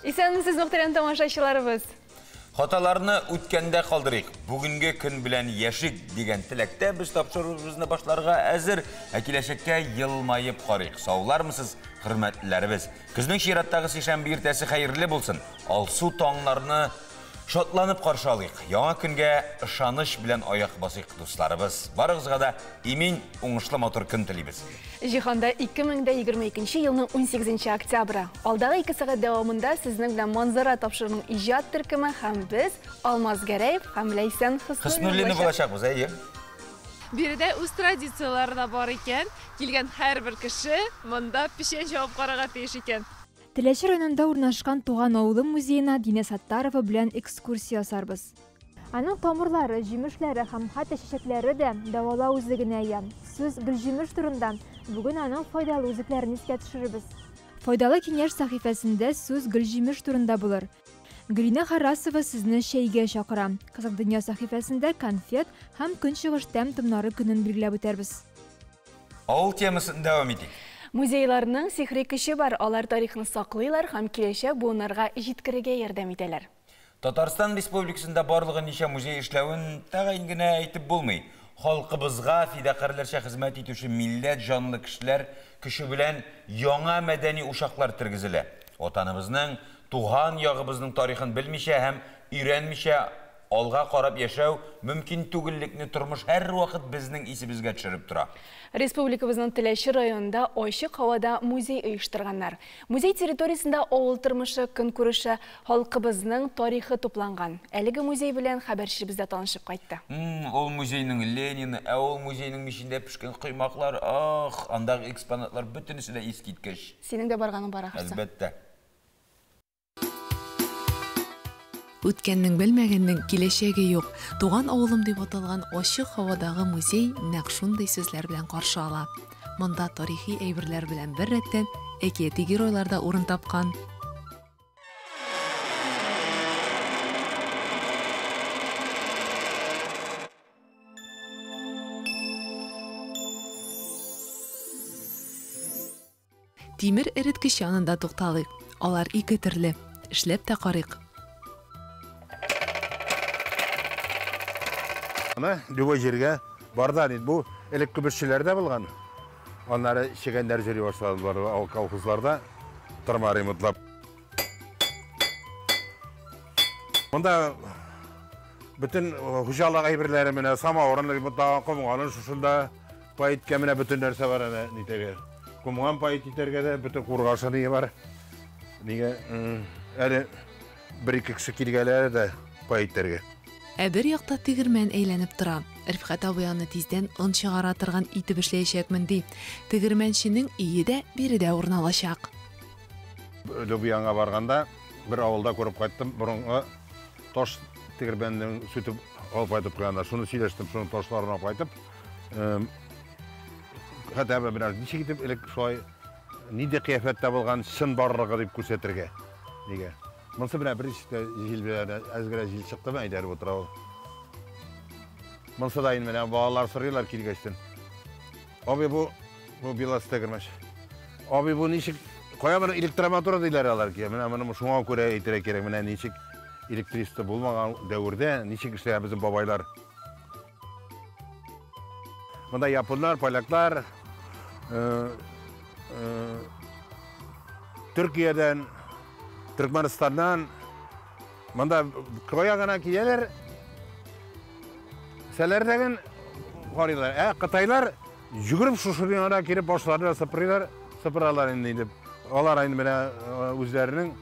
Исәнмесез, мөхтәрәм тамашачыларыбыз! Хаталарны үткәндә калдырыйк, бүгенге көн белән яшик дигән теләктә без тапшыруыбызны башларга әзер, ә киләчәккә елмаеп карыйк. Саулармысыз, хөрмәтлеләребез? Көзнең чираттагы сишәмбе иртәсе хәерле булсын. Алсу таңнарны шатланып каршы алыйк. Яңа көнгә ышаныч белән аяк басыйк, дусларыбыз. Барыгызга да имин, уңышлы матур көн телибез. Җиһанда 2022 елның 18 октябре. Алдагы 2 сәгать дәвамында сезнең белән Манзара тапшыруының иҗат төркеме һәм без Алмаз Гәрәев һәм Ләйсән Хөснуллина булачакбыз, әйе. Биредә үз традицияләре дә бар икән. Килгән һәрбер кеше монда печән чабып карарга тиеш икән. Теләче районында урнашкан Туган авылым музеена Динә Саттарова белән экскурсия ясарбыз. Аның тамырлары, җимешләре һәм хәтта чәчәкләре дә дәвалау үзлегенә ия. Сүз гөлҗимеш турында. Бүген аның файдалы үзлекләрен искә төшерербез. Файдалы киңәш сәхифәсендә сүз гөлҗимеш турында булыр. Гөлинә Харрасова сезне чәйгә чакыра. Кызык дөнья сәхифәсендә конфет һәм көнчыгыш тәм-томнары көнен билгеләп үтәрбез. Авыл темасын дәвам итик. Музейларның сихри көче бар, алар тарихны саклыйлар һәм киләчәк буыннарга җиткерергә ярдәм итәләр. Татарстан Республикасында барлыгы ничә музей эшләвен тәгаен генә әйтеп булмый. Халкыбызга фидакарьләрчә хезмәт итүче милләт җанлы кешеләр көче белән яңа мәдәни учаклар тергезелә. Ватаныбызның, туган ягыбызның тарихын белмичә һәм өйрәнмичә алга карап яшәү мөмкин түгеллекне тормыш һәрвакыт безнең исебезгә төшереп тора. Республикабызның Теләче районында ачык һавада музей оештырганнар. Музей территориясендә авыл тормышы, көнкүреше, халкыбызның тарихы тупланган. Әлеге музей белән хәбәрчебез дә танышып кайтты. Ул музейның Ленины, ә ул музейның мичендә пешкән коймаклар, ах, андагы экспонатлар бөтенесе дә искиткеч. Синең дә барганың бар ахрысы. Әлбәттә. Үткәннең белмәгәннең киләчәге юк. Туган авылым дип аталган ачык һавадагы музей нәкъ шундый сүзләр белән каршы ала. Монда тарихи әйберләр белән бер рәттән әкияти геройлар да урын тапкан. Тимер эреткеч янында тукталыйк. Алар ике төрле. Эшләп тә карыйк. Аны любой җиргә барда бит бу элек көмешчеләрдә булган. Аннары чегәннәр йөри башладылар колхозларда тырма ремонтлап. Монда бөтен хуҗалык әйберләре менә самавырын ремонтлаган, комганын шушында паиткә менә бөтен нәрсә бар әнә нитәргә. Комган паит итәргә дә бөтен кургашы ни бар. Нигә әле бер-ике кеше килгәләре дә паит итәргә. Ә бер якта тегермән әйләнеп тора. Рифкать абый аны тиздән он чыгара торган итеп эшләячәкмен ди. Тегермәнченең өе дә биредә урын алачак. Любиянга барганда бер авылда күреп кайттым, борынгы таш тегермәннең сүтеп алып кайтып куяннар. Шуны сөйләштем, шуның ташларын алып кайтып, хәтта менә ничек итеп элек шулай нинди кыяфәттә булган чын барлыгы дип күрсәтергә. Нигә? Монысы менә бер ничек тә җил белән әз генә җил чыктымы, әйдәлеп утыра ул. Монысы да инде менә балалар сорыйлар килгәчтен. Абый бу Белаз тегермәч. Абый бу ничек, кая моны электромотор диләр алар ки. Менә моны шуңа күрә әйтергә кирәк. Менә ничек электричество булмаган дәвердә ничек эшләгән безнең бабайлар. Монда японнар, поляклар, Төркиядән, Төркмәнстаннан монда кая гына киләләр, сәләрдәген карыйлар. Ә кытайлар йөгереп шушы бинада килеп башларына сыпырыйлар, сыпыралар инде дип. Алар инде менә үзләренең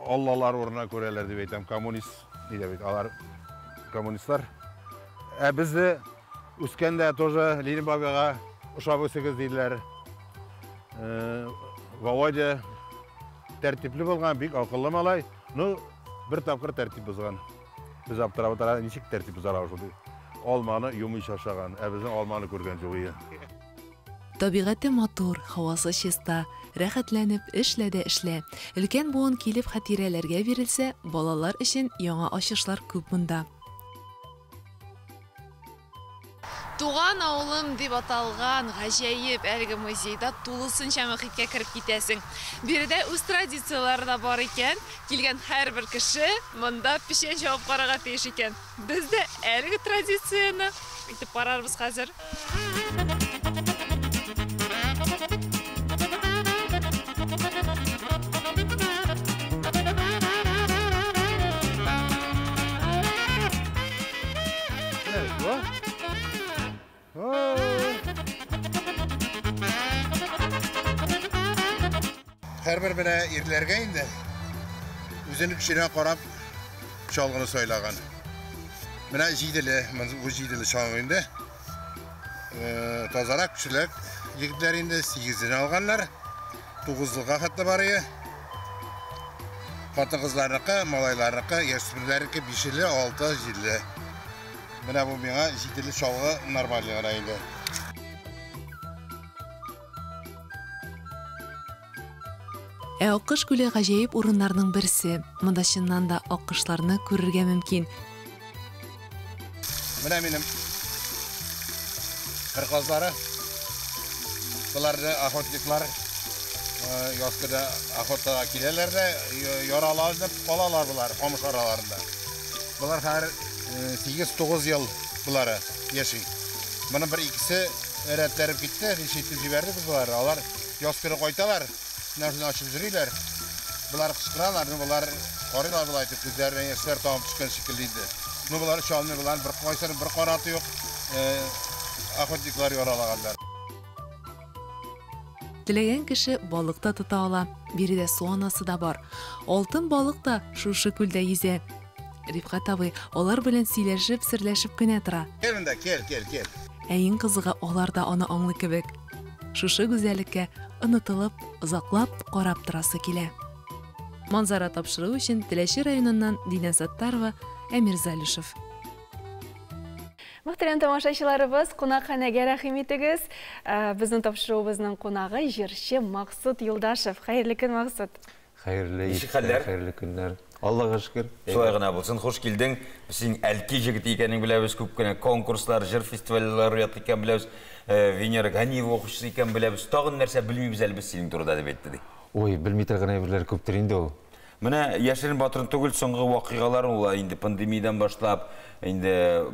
Аллалар урынына күрәләр дип әйтәм, коммунист диләр бит, алар коммунистлар. Ә безне үскәндә тоже Ленин бабайга ошап үсегез диделәр. Володя тәртипле булган, бик акыллы малай. Ну, бер тапкыр тәртип бозган. Без аптырап утыра, ничек тәртип бозар шул дип. Алманы юмыйча ашаган, ә безнең алманы күргән юк иде. Табигате матур, һавасы чиста, рәхәтләнеп эшлә дә эшлә. Өлкән буын килеп хатирәләргә бирелсә, балалар өчен яңа ачышлар күп монда. Туган авылым дип аталган гаҗәеп әлеге музейда тулысынча мөхиткә кереп китәсең. Биредә үз традицияләре дә бар икән. Килгән һәрбер кеше монда печән чабып карарга тиеш икән. Без дә әлеге традицияне итеп карарбыз хәзер. Һәрбер менә ирләргә инде үзенең көченә карап чалгыны сайлаган. Менә җиделе, бу җиделе чалгы инде. Тазарак кешеләр, егетләр инде 8-не алганнар. 9-лыга хәтта бар ие. Хатын-кызларныкы, малайларныкы, яшүсмерләрнеке 5-ле, 6, 7-ле. Менә бу миңа җиделе чалгы нормальный гына инде. Ә Аккош күле гаҗәеп урыннарның берсе. Монда чыннан да аккошларны күрергә мөмкин. Менә минем кыр казлары. Боларны охотниклар яз көне охотага киләләр дә, яраланып калалар болар камыш араларында. Болар хәзер 8-9 ел болары яши. Моның бер икесе рәтләнеп китте, ничек итеп җибәрдек без боларны. Алар яз көне кайталар. Менә ачып йөриләр. Болар кычкыралар, ну болар карыйлар болай итеп, күзләренә яшьләр тамып төшкән шикелле инде. Ну болар оча алмый, болар бер кайсының бер канаты юк. Охотниклар яралаганнар. Теләгән кеше балык та тота ала. Биредә су анасы да бар. Алтын балык та шушы күлдә йөзә. Рифкать абый алар белән сөйләшеп, серләшеп кенә тора. Кел монда, кел, кел, кел. Ә иң кызыгы, алар да аны аңлый кебек. Шушы гүзәллеккә онытылып, озаклап карап торасы килә. Манзара тапшыруы өчен Теләче районыннан Динә Саттарова, Әмир Залишев. Мөхтәрәм тамашачыларыбыз, кунакханәгә рәхим итегез. Безнең тапшыруыбызның кунагы җырчы Максут Юлдашев. Хәерле көн, Максут. Хәерле Ничек хәлләр? Хәерле көннәр. Аллага шөкер. Шулай гына булсын. Хуш килдең. Син Әлки җегете икәнең беләбез, күп кенә конкурслар, җыр фестивальләре лауреаты икән беләбез. Венера Ганиева укучысы икән беләбез. Тагын нәрсә белмибез әле без синең турыда дип әйтте ди. Ой, белми торган әйберләр күптер инде ул. Менә яшерен батырын түгел, соңгы вакыйгалар ул инде пандемиядан башлап, инде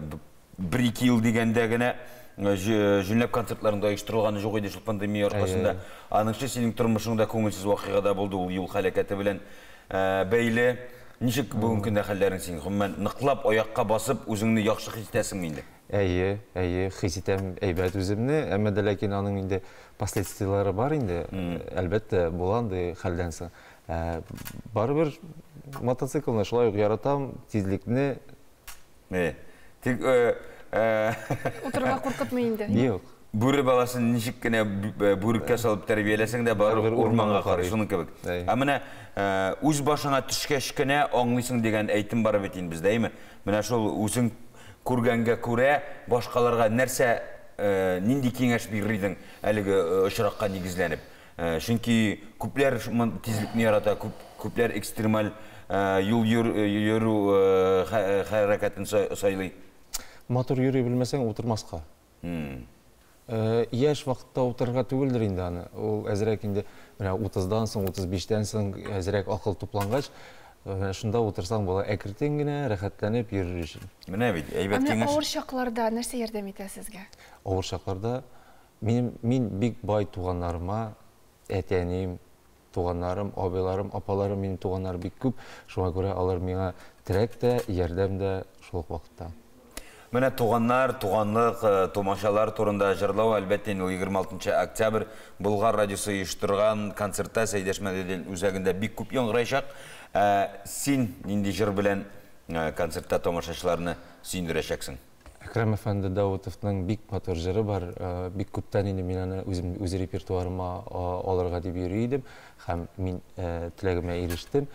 бер-ике ел дигәндә генә җүнләп концертларында оештырылганы юк иде шул пандемия аркасында. Аныңчы синең тормышыңда күңелсез вакыйга да булды, ул юл һәлакәте белән бәйле. Ничек бүгенге көндә хәлләрең синең? Гомумән, ныклап аякка басып, үзеңне яхшы хис итәсеңме инде? Әйе, әйе, хис итәм әйбәт үземне, әмма дә ләкин аның инде последствияләре бар инде. Әлбәттә, була андый хәлдән соң. Барыбер мотоциклны шулай ук яратам, тизлекне. Тик Утырырга куркытмый инде. Юк. Бүре баласын ничек кенә бүреккә салып тәрбияләсәң дә, барыбер урманга карый, шуның кебек. Ә менә үз башыңа төшкәч кенә аңлыйсың дигән әйтем бар бит инде бездә, әйме? Менә шул үзең күргәнгә күрә башкаларга нәрсә, нинди киңәш бирер идең әлеге очракка нигезләнеп? Чөнки күпләр тизлекне ярата, күпләр экстремаль юл йөрү хәрәкәтен сайлый. Матур йөри белмәсәң, утырмаска. Яшь вакытта утырырга түгелдер инде аны. Ул әзрәк инде менә 30-дан соң, 35-тән соң әзрәк акыл туплангач, менә шунда утырсаң була, әкрен генә рәхәтләнеп йөрер өчен. Менә бит, әйбәт киңәш. Авыр чакларда нәрсә ярдәм итә сезгә? Авыр чакларда мин бик бай туганнарыма, әти-әнием, туганнарым, абыйларым, апаларым, минем туганнар бик күп. Шуңа күрә алар миңа терәк тә, ярдәм дә шул ук вакытта. Менә туганнар, туганлык, тумачалар турында җырлау, әлбәттә, инде ул 26 октябрь Болгар радиосы оештырган концертта Сәйдәш мәдәният үзәгендә бик күп яңгырайчак. Син нинди җыр белән концертта тамашачыларны сөендерәчәксең? Әкрәм әфәнде Даутовның бик матур җыры бар. Бик күптән инде мин аны үзем үз репертуарыма алырга дип йөри идем һәм мин теләгемә ирештем.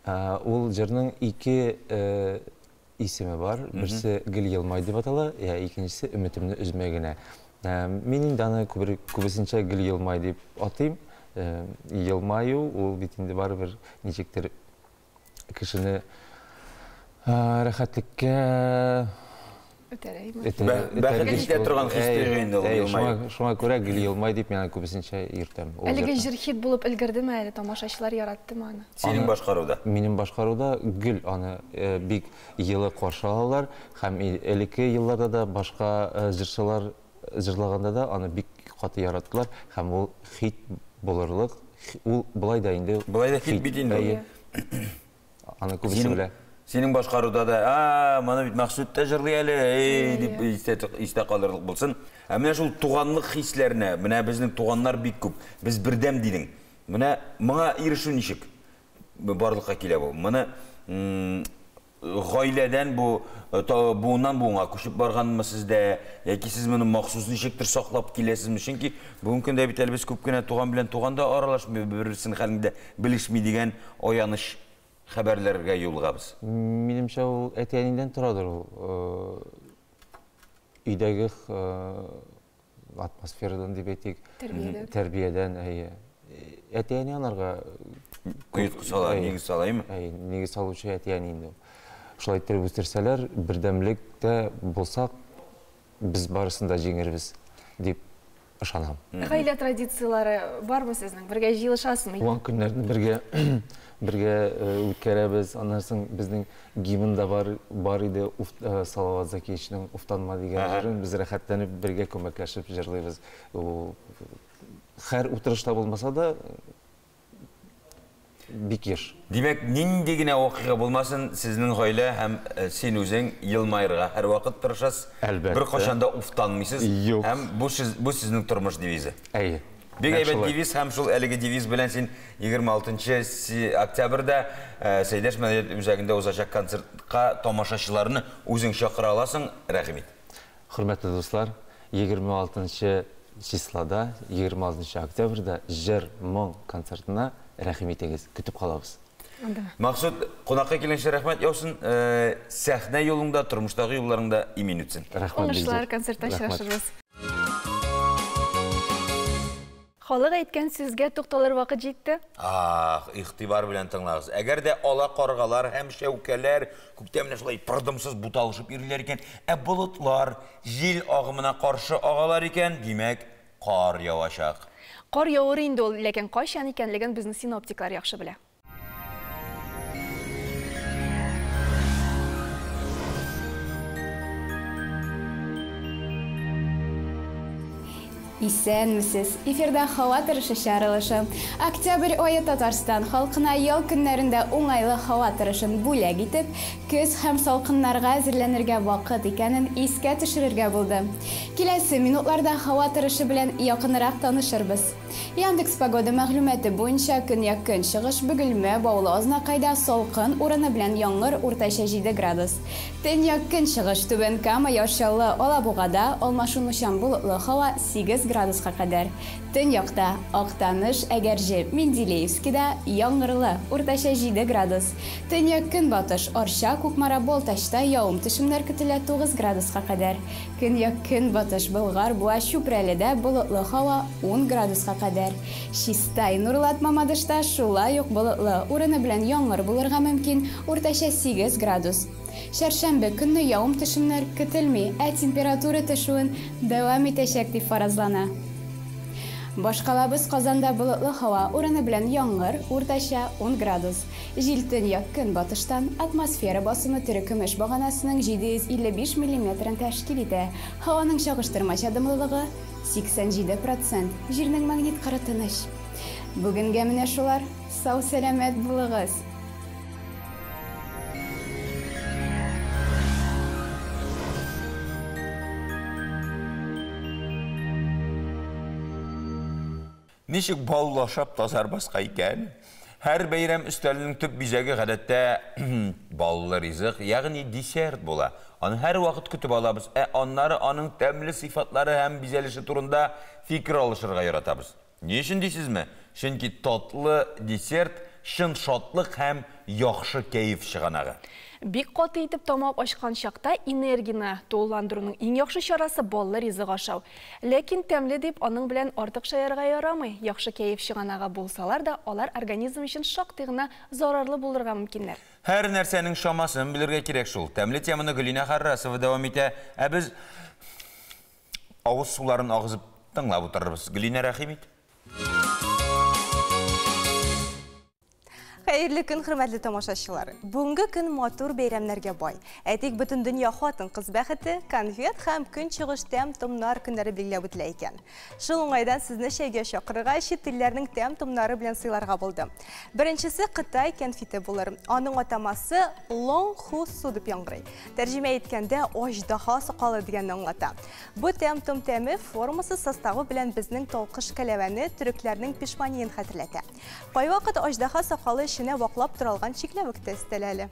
Ул җырның ике исеме бар. Берсе Гел елмай дип атала, я икенчесе Өметемне өзмә генә. Мин инде аны күбесенчә Гел елмай дип атыйм. Елмаю ул бит инде барыбер ничектер кешене рәхәтлеккә Бәхетле итә торган хис тойгы инде ул елмаю. Шуңа күрә гел елмай дип мин аны күбесенчә йөртәм. Әлеге җыр хит булып өлгердеме әле, тамашачылар яраттымы аны? Синең башкаруда? Минем башкаруда гел аны бик елы каршы алалар һәм элекке елларда да башка җырчылар җырлаганда да аны бик каты яраттылар һәм ул хит булырлык, ул болай да инде. Болай да хит бит инде. Аны күбесе белә. Синең башкаруда да, а, моны бит Мәкъсүт тә җырлый әле, эй, дип истә калырлык булсын. Ә менә шул туганлык хисләренә, менә безнең туганнар бик күп, без бердәм дидең. Менә моңа ирешү ничек барлыкка килә бу? Моны гаиләдән бу буыннан буынга күчеп барганмы сездә, яки сез моны махсус ничектер саклап киләсезме? Чөнки бүгенге көндә бит әле без күп кенә туган белән туган да аралашмый, бер-берсенең хәлен дә белешми дигән аяныч хәбәрләргә юлыгабыз. Минемчә, ул әти-әнидән торадыр ул. Өйдәге атмосферадан дип әйтик. Тәрбиядән. Тәрбиядән, әйе. Әти-әни аларга оеткы сала, нигез салаймы? Әйе, нигез салучы әти-әни инде ул. Шулай иттереп үстерсәләр, бердәмлектә булсак, без барысын да җиңербез дип ышанам. Гаилә традицияләре бармы сезнең? Бергә җыелышасызмы? Туган көннәрне бергә бергә үткәрәбез. Аннан соң безнең гимн да бар, бар иде. Салават Закиевичның Уфтанма дигән җырын без рәхәтләнеп бергә күмәкләшеп җырлыйбыз. Һәр утырышта булмаса да, бик еш. Димәк, нинди генә вакыйга булмасын, сезнең гаилә һәм син үзең елмаерга һәрвакыт тырышасыз. Әлбәттә. Беркайчан да уфтанмыйсыз. Юк. Һәм бу, бу сезнең тормыш девизы. Әйе. Бик әйбәт девиз һәм шул әлеге девиз белән син 26 октябрьдә Сәйдәш мәдәният үзәгендә узачак концертка тамашачыларны үзең чакыра аласың. Рәхим ит. Хөрмәтле дуслар, 26 числода, 26 октябрьдә җыр, моң концертына рәхим итегез, көтеп калабыз. Максут, кунакка килгәнчә рәхмәт яусын. Сәхнә юлыңда, тормыштагы юлларыңда имин үтсен. Рәхмәт. Уңышлар, концертта очрашырбыз. Халык әйткән сүзгә тукталыр вакыт җитте. Ах, игътибар белән тыңлагыз. Әгәр дә ала каргалар һәм шәүкәләр күктә менә шулай пырдымсыз буталышып йөриләр икән, ә болытлар җил агымына каршы агалар икән, димәк, кар явачак. Кар явыр инде ул, ләкин кайчан икәнлеген безнең синоптиклар яхшы белә. Исәнмесез! Эфирда һава торышы чыгарылышы. Октябрь ае Татарстан халкына ял көннәрендә уңайлы һава торышын бүләк итеп, көз һәм салкыннарга әзерләнергә вакыт икәнен искә төшерергә булды. Киләсе минутларда һава торышы белән якынрак танышырбыз. Яндекс Погода мәгълүматы буенча көньяк-көнчыгыш Бөгелмә, Баулы, Азнакайда салкын урыны белән яңгыр уртача 7 градус. Төньяк-көнчыгыш Түбән Кама, Яр Чаллы, Алабугада алмашынучан болытлы һава 8 градуска кадәр. Төньякта Актаныш, Әгерҗе, Менделеевскида яңгырлы уртача 7 градус. Төньяк-көнбатыш Арча, Кукмара, Балтачта явым-төшемнәр көтелә 9 градуска кадәр. Көньяк-көнбатыш Болгар, Буа, Чүпрәледә болытлы һава 10 градуска кадәр. Чистай, Нурлат, Мамадышта шулай ук болытлы, урыны белән яңгыр булырга мөмкин, уртача 8 градус. Чәршәмбе көнне явым-төшемнәр көтелми, ә температура төшүен дәвам итәчәк дип фаразлана. Башкалабыз Казанда болытлы һава, урыны белән яңгыр, уртача 10 градус. Җил төньяк-көнбатыштан, атмосфера басымы терекөмеш баганасының 755 миллиметрын тәшкил итә. Һаваның чагыштырмача дымлылыгы 87%. Җирнең магнит кыры тыныч. Бүгенгә менә шулар. Сау-сәламәт булыгыз! Ничек баллы ашап тазармаска икән? Һәр бәйрәм өстәленең төп бизәге гадәттә баллы ризык, ягъни десерт була. Аны һәрвакыт көтеп алабыз, ә аннары аның тәмле сыйфатлары һәм бизәлеше турында фикер алышырга яратабыз. Ни өчен дисезме? Чөнки татлы десерт чын шатлык һәм яхшы кәеф чыганагы. Бик каты итеп тамак ачкан чакта энергияне тулыландыруның иң яхшы чарасы баллы ризык ашау. Ләкин тәмле дип аның белән артык шаярга ярамый. Яхшы кәеф чыганагы булсалар да, алар организм өчен шактый гына зарарлы булырга мөмкиннәр. Һәр нәрсәнең чамасын белергә кирәк шул. Тәмле теманы Гөлинә Харрасова дәвам итә. Ә без авыз суларын агызып тыңлап утырырбыз. Гөлинә, рәхим ит. Хәерле көн, хөрмәтле тамашачылар. Бүгенге көн матур бәйрәмнәргә бай. Әйтик, бөтен дөнья хатын-кыз бәхете, конфет һәм көнчыгыш тәм-томнар көннәре билгеләп үтелә икән. Шул уңайдан сезне чәйгә чакырырга чит илләрнең тәм-томнары белән сыйларга булдым. Беренчесе Кытай кәнфите булыр. Аның атамасы Лонг Ху Су дип яңгырый. Тәрҗемә иткәндә аждаһа сакалы дигәнне аңлата. Бу тәм-том тәме, формасы, составы белән безнең талкыш кәләвәне, төрекләрнең пешманиен хәтерләтә. Кайвакыт аждаһа сакалы эченә ваклап туралган чикләвек тә өстәлә әле.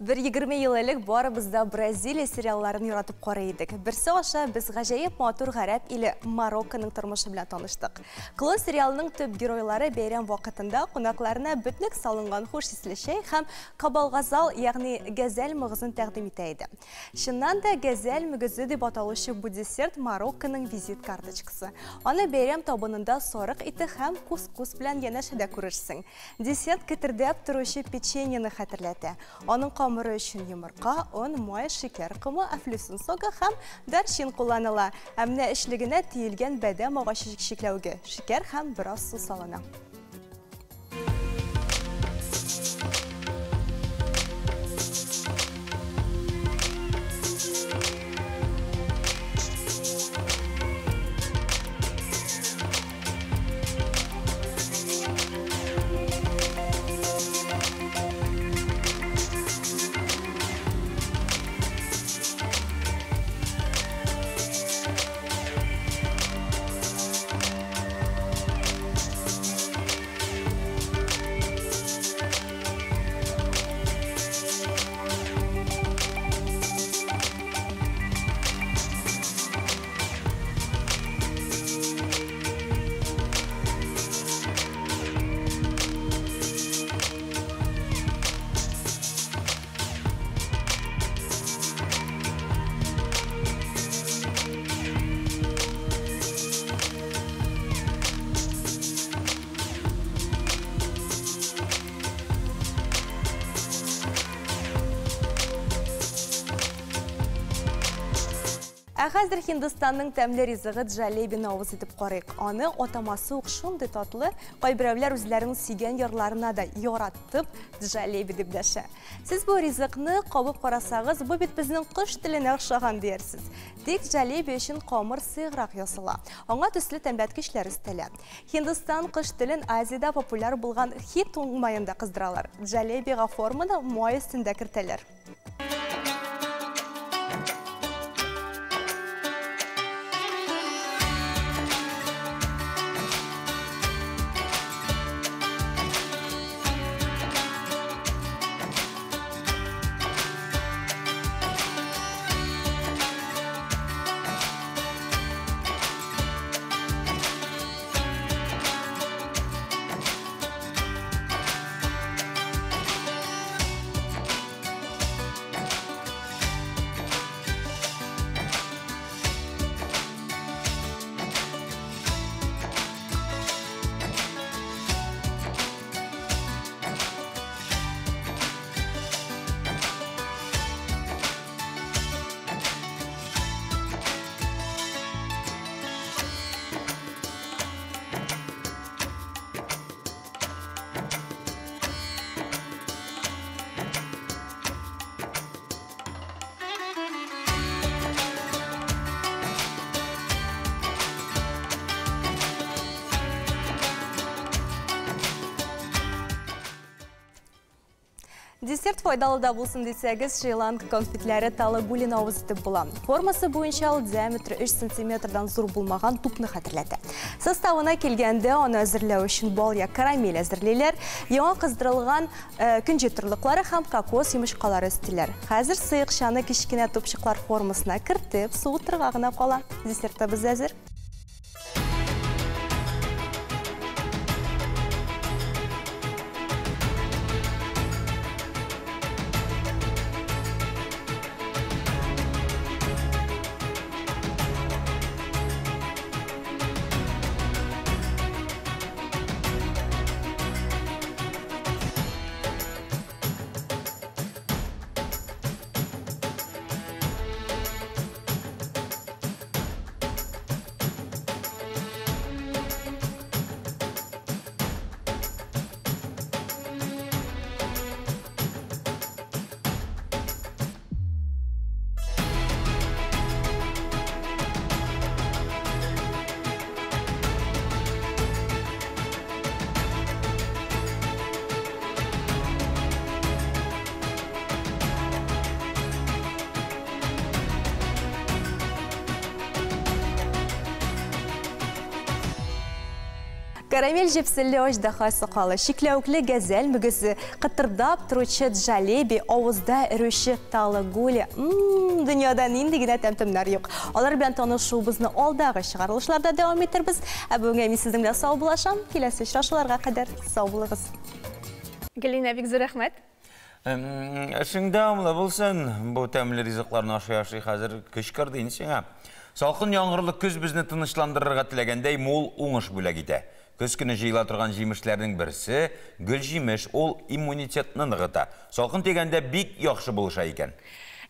Бер 20 ел элек барыбыз да Бразилия сериалларын яратып карый идек. Берсе аша без гаҗәеп матур гарәп иле Марокконың тормышы белән таныштык. Клон сериалының төп геройлары бәйрәм вакытында кунакларына бөтнек салынган хуш исле чәй һәм кабалгазал, ягъни гәзәл мөгезен тәкъдим итә иде. Чыннан да гәзәл мөгезе дип аталучы бу десерт Марокконың визит карточкасы. Аны бәйрәм табынында сарык ите һәм кускус белән янәшәдә күрерсең. Десерт кетердәп торучы печеньены хәтерләтә. Аның камыры өчен йомырка, он, май, шикәр комы, әфлисун согы һәм дарчин кулланыла. Ә менә эчлегенә төелгән бадәм агачы чикләвеге, шикәр һәм бераз су салына. Ә хәзер Һиндстанның тәмле ризыгы джалебины авыз итеп карыйк. Аны атамасы ук шундый татлы, кайберәүләр үзләренең сөйгән ярларына да яратып джалеби дип дәшә. Сез бу ризыкны кабып карасагыз, бу бит безнең кош теленә охшаган диярсез. Тик джалеби өчен камыр сыеграк ясала. Аңа төсле тәмләткечләр өстәлә. Һиндстан кош телен Азиядә популяр булган хит маенда кыздыралар. Джалебига форманы май өстендә кертәләр. Десерт файдалы да булсын дисәгез, Шри-Ланка конфетләре талы гүлен авыз итеп була. Формасы буенча ул диаметры 3 сантиметрдан зур булмаган тупны хәтерләтә. Составына килгәндә, аны әзерләү өчен бал я карамель әзерлиләр, яңа кыздырылган көнҗет орлыклары һәм кокос йомычкалары өстиләр. Хәзер сыекчаны кечкенә тупчыклар формасына кертеп, суытырга гына кала. Десертыбыз әзер. Карамель җепселле аждаһа сакалы, чикләвекле газәл мөгезе, кытырдап торучы джалеби, авызда эрүче талы гули. Дөньяда нинди генә тәм-томнар юк. Алар белән танышуыбызны алдагы чыгарылышларда дәвам итербез. Ә бүгенгә мин сезнең белән саубуллашам. Киләсе очрашуларга кадәр сау булыгыз. Галина, бик зур рәхмәт. Эшең дәвамлы булсын. Бу тәмле ризыкларны ашый-ашый хәзер көч керде инде сиңа. Салкын яңгырлы көз безне тынычландырырга теләгәндәй мул уңыш бүләк итә. Көз көне җыела торган җимешләрнең берсе гөлҗимеш, ул иммунитетны ныгыта. Салкын тигәндә бик яхшы булыша икән.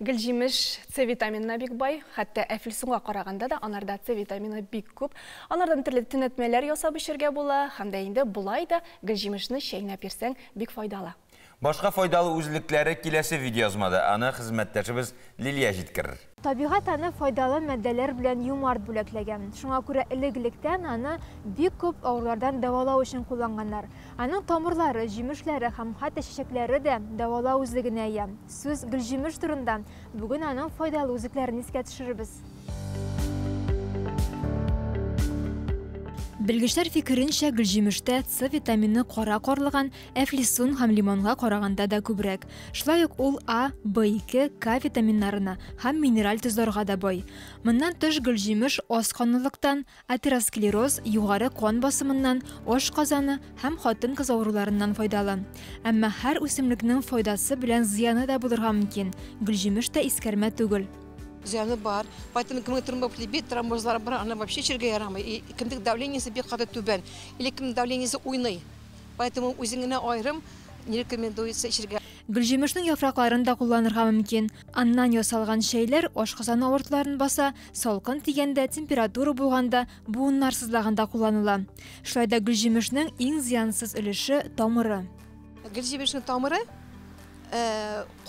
Гөлҗимеш С витаминына бик бай, хәтта әфлисунга караганда да анарда С витамины бик күп. Анардан төрле төнәтмәләр ясап эчәргә була, һәм дә инде болай да гөлҗимешне чәйнәп йөрсәң бик файдалы. Башка файдалы үзлекләре киләсе видеоязмада, аны хезмәттәшебез Лилия җиткерер. Табигать аны файдалы матдәләр белән юмарт бүләкләгән. Шуңа күрә элек-электән аны бик күп авырулардан дәвалау өчен кулланганнар. Аның тамырлары, җимешләре һәм хәтта чәчәкләре дә дәвалау үзлегенә ия. Сүз гөлҗимеш турында. Бүген аның файдалы үзлекләрен искә төшерербез. Белгечләр фикеренчә, гөлҗимештә С витамины кара карлыган, әфлисун һәм лимонга караганда да күбрәк. Шулай ук ул А, В2, К витаминнарына һәм минераль тозларга да бай. Моннан тыш гөлҗимеш аз канлылыктан, атеросклероз, югары кан басымыннан, аш казаны һәм хатын-кыз авыруларыннан файдалы. Әмма һәр үсемлекнең файдасы белән зыяны да булырга мөмкин. Гөлҗимеш тә искәрмә түгел. Зыяны бар. Поэтому кемнең тромбофлебит, тромбозлар бар, аны вообще эчәргә ярамый. И кемнең давлениесе бик каты түбән, или кемнең давлениесе уйный. Поэтому үзеңне аерым не рекомендуется эчәргә. Гөлҗимешнең яфракларын да кулланырга мөмкин. Аннан ясалган чәйләр ашказаны авыртуларын баса, салкын тигәндә, температура булганда, буыннар сызлаганда кулланыла. Шулай да гөлҗимешнең иң зыянсыз өлеше тамыры. Гөлҗимешнең тамыры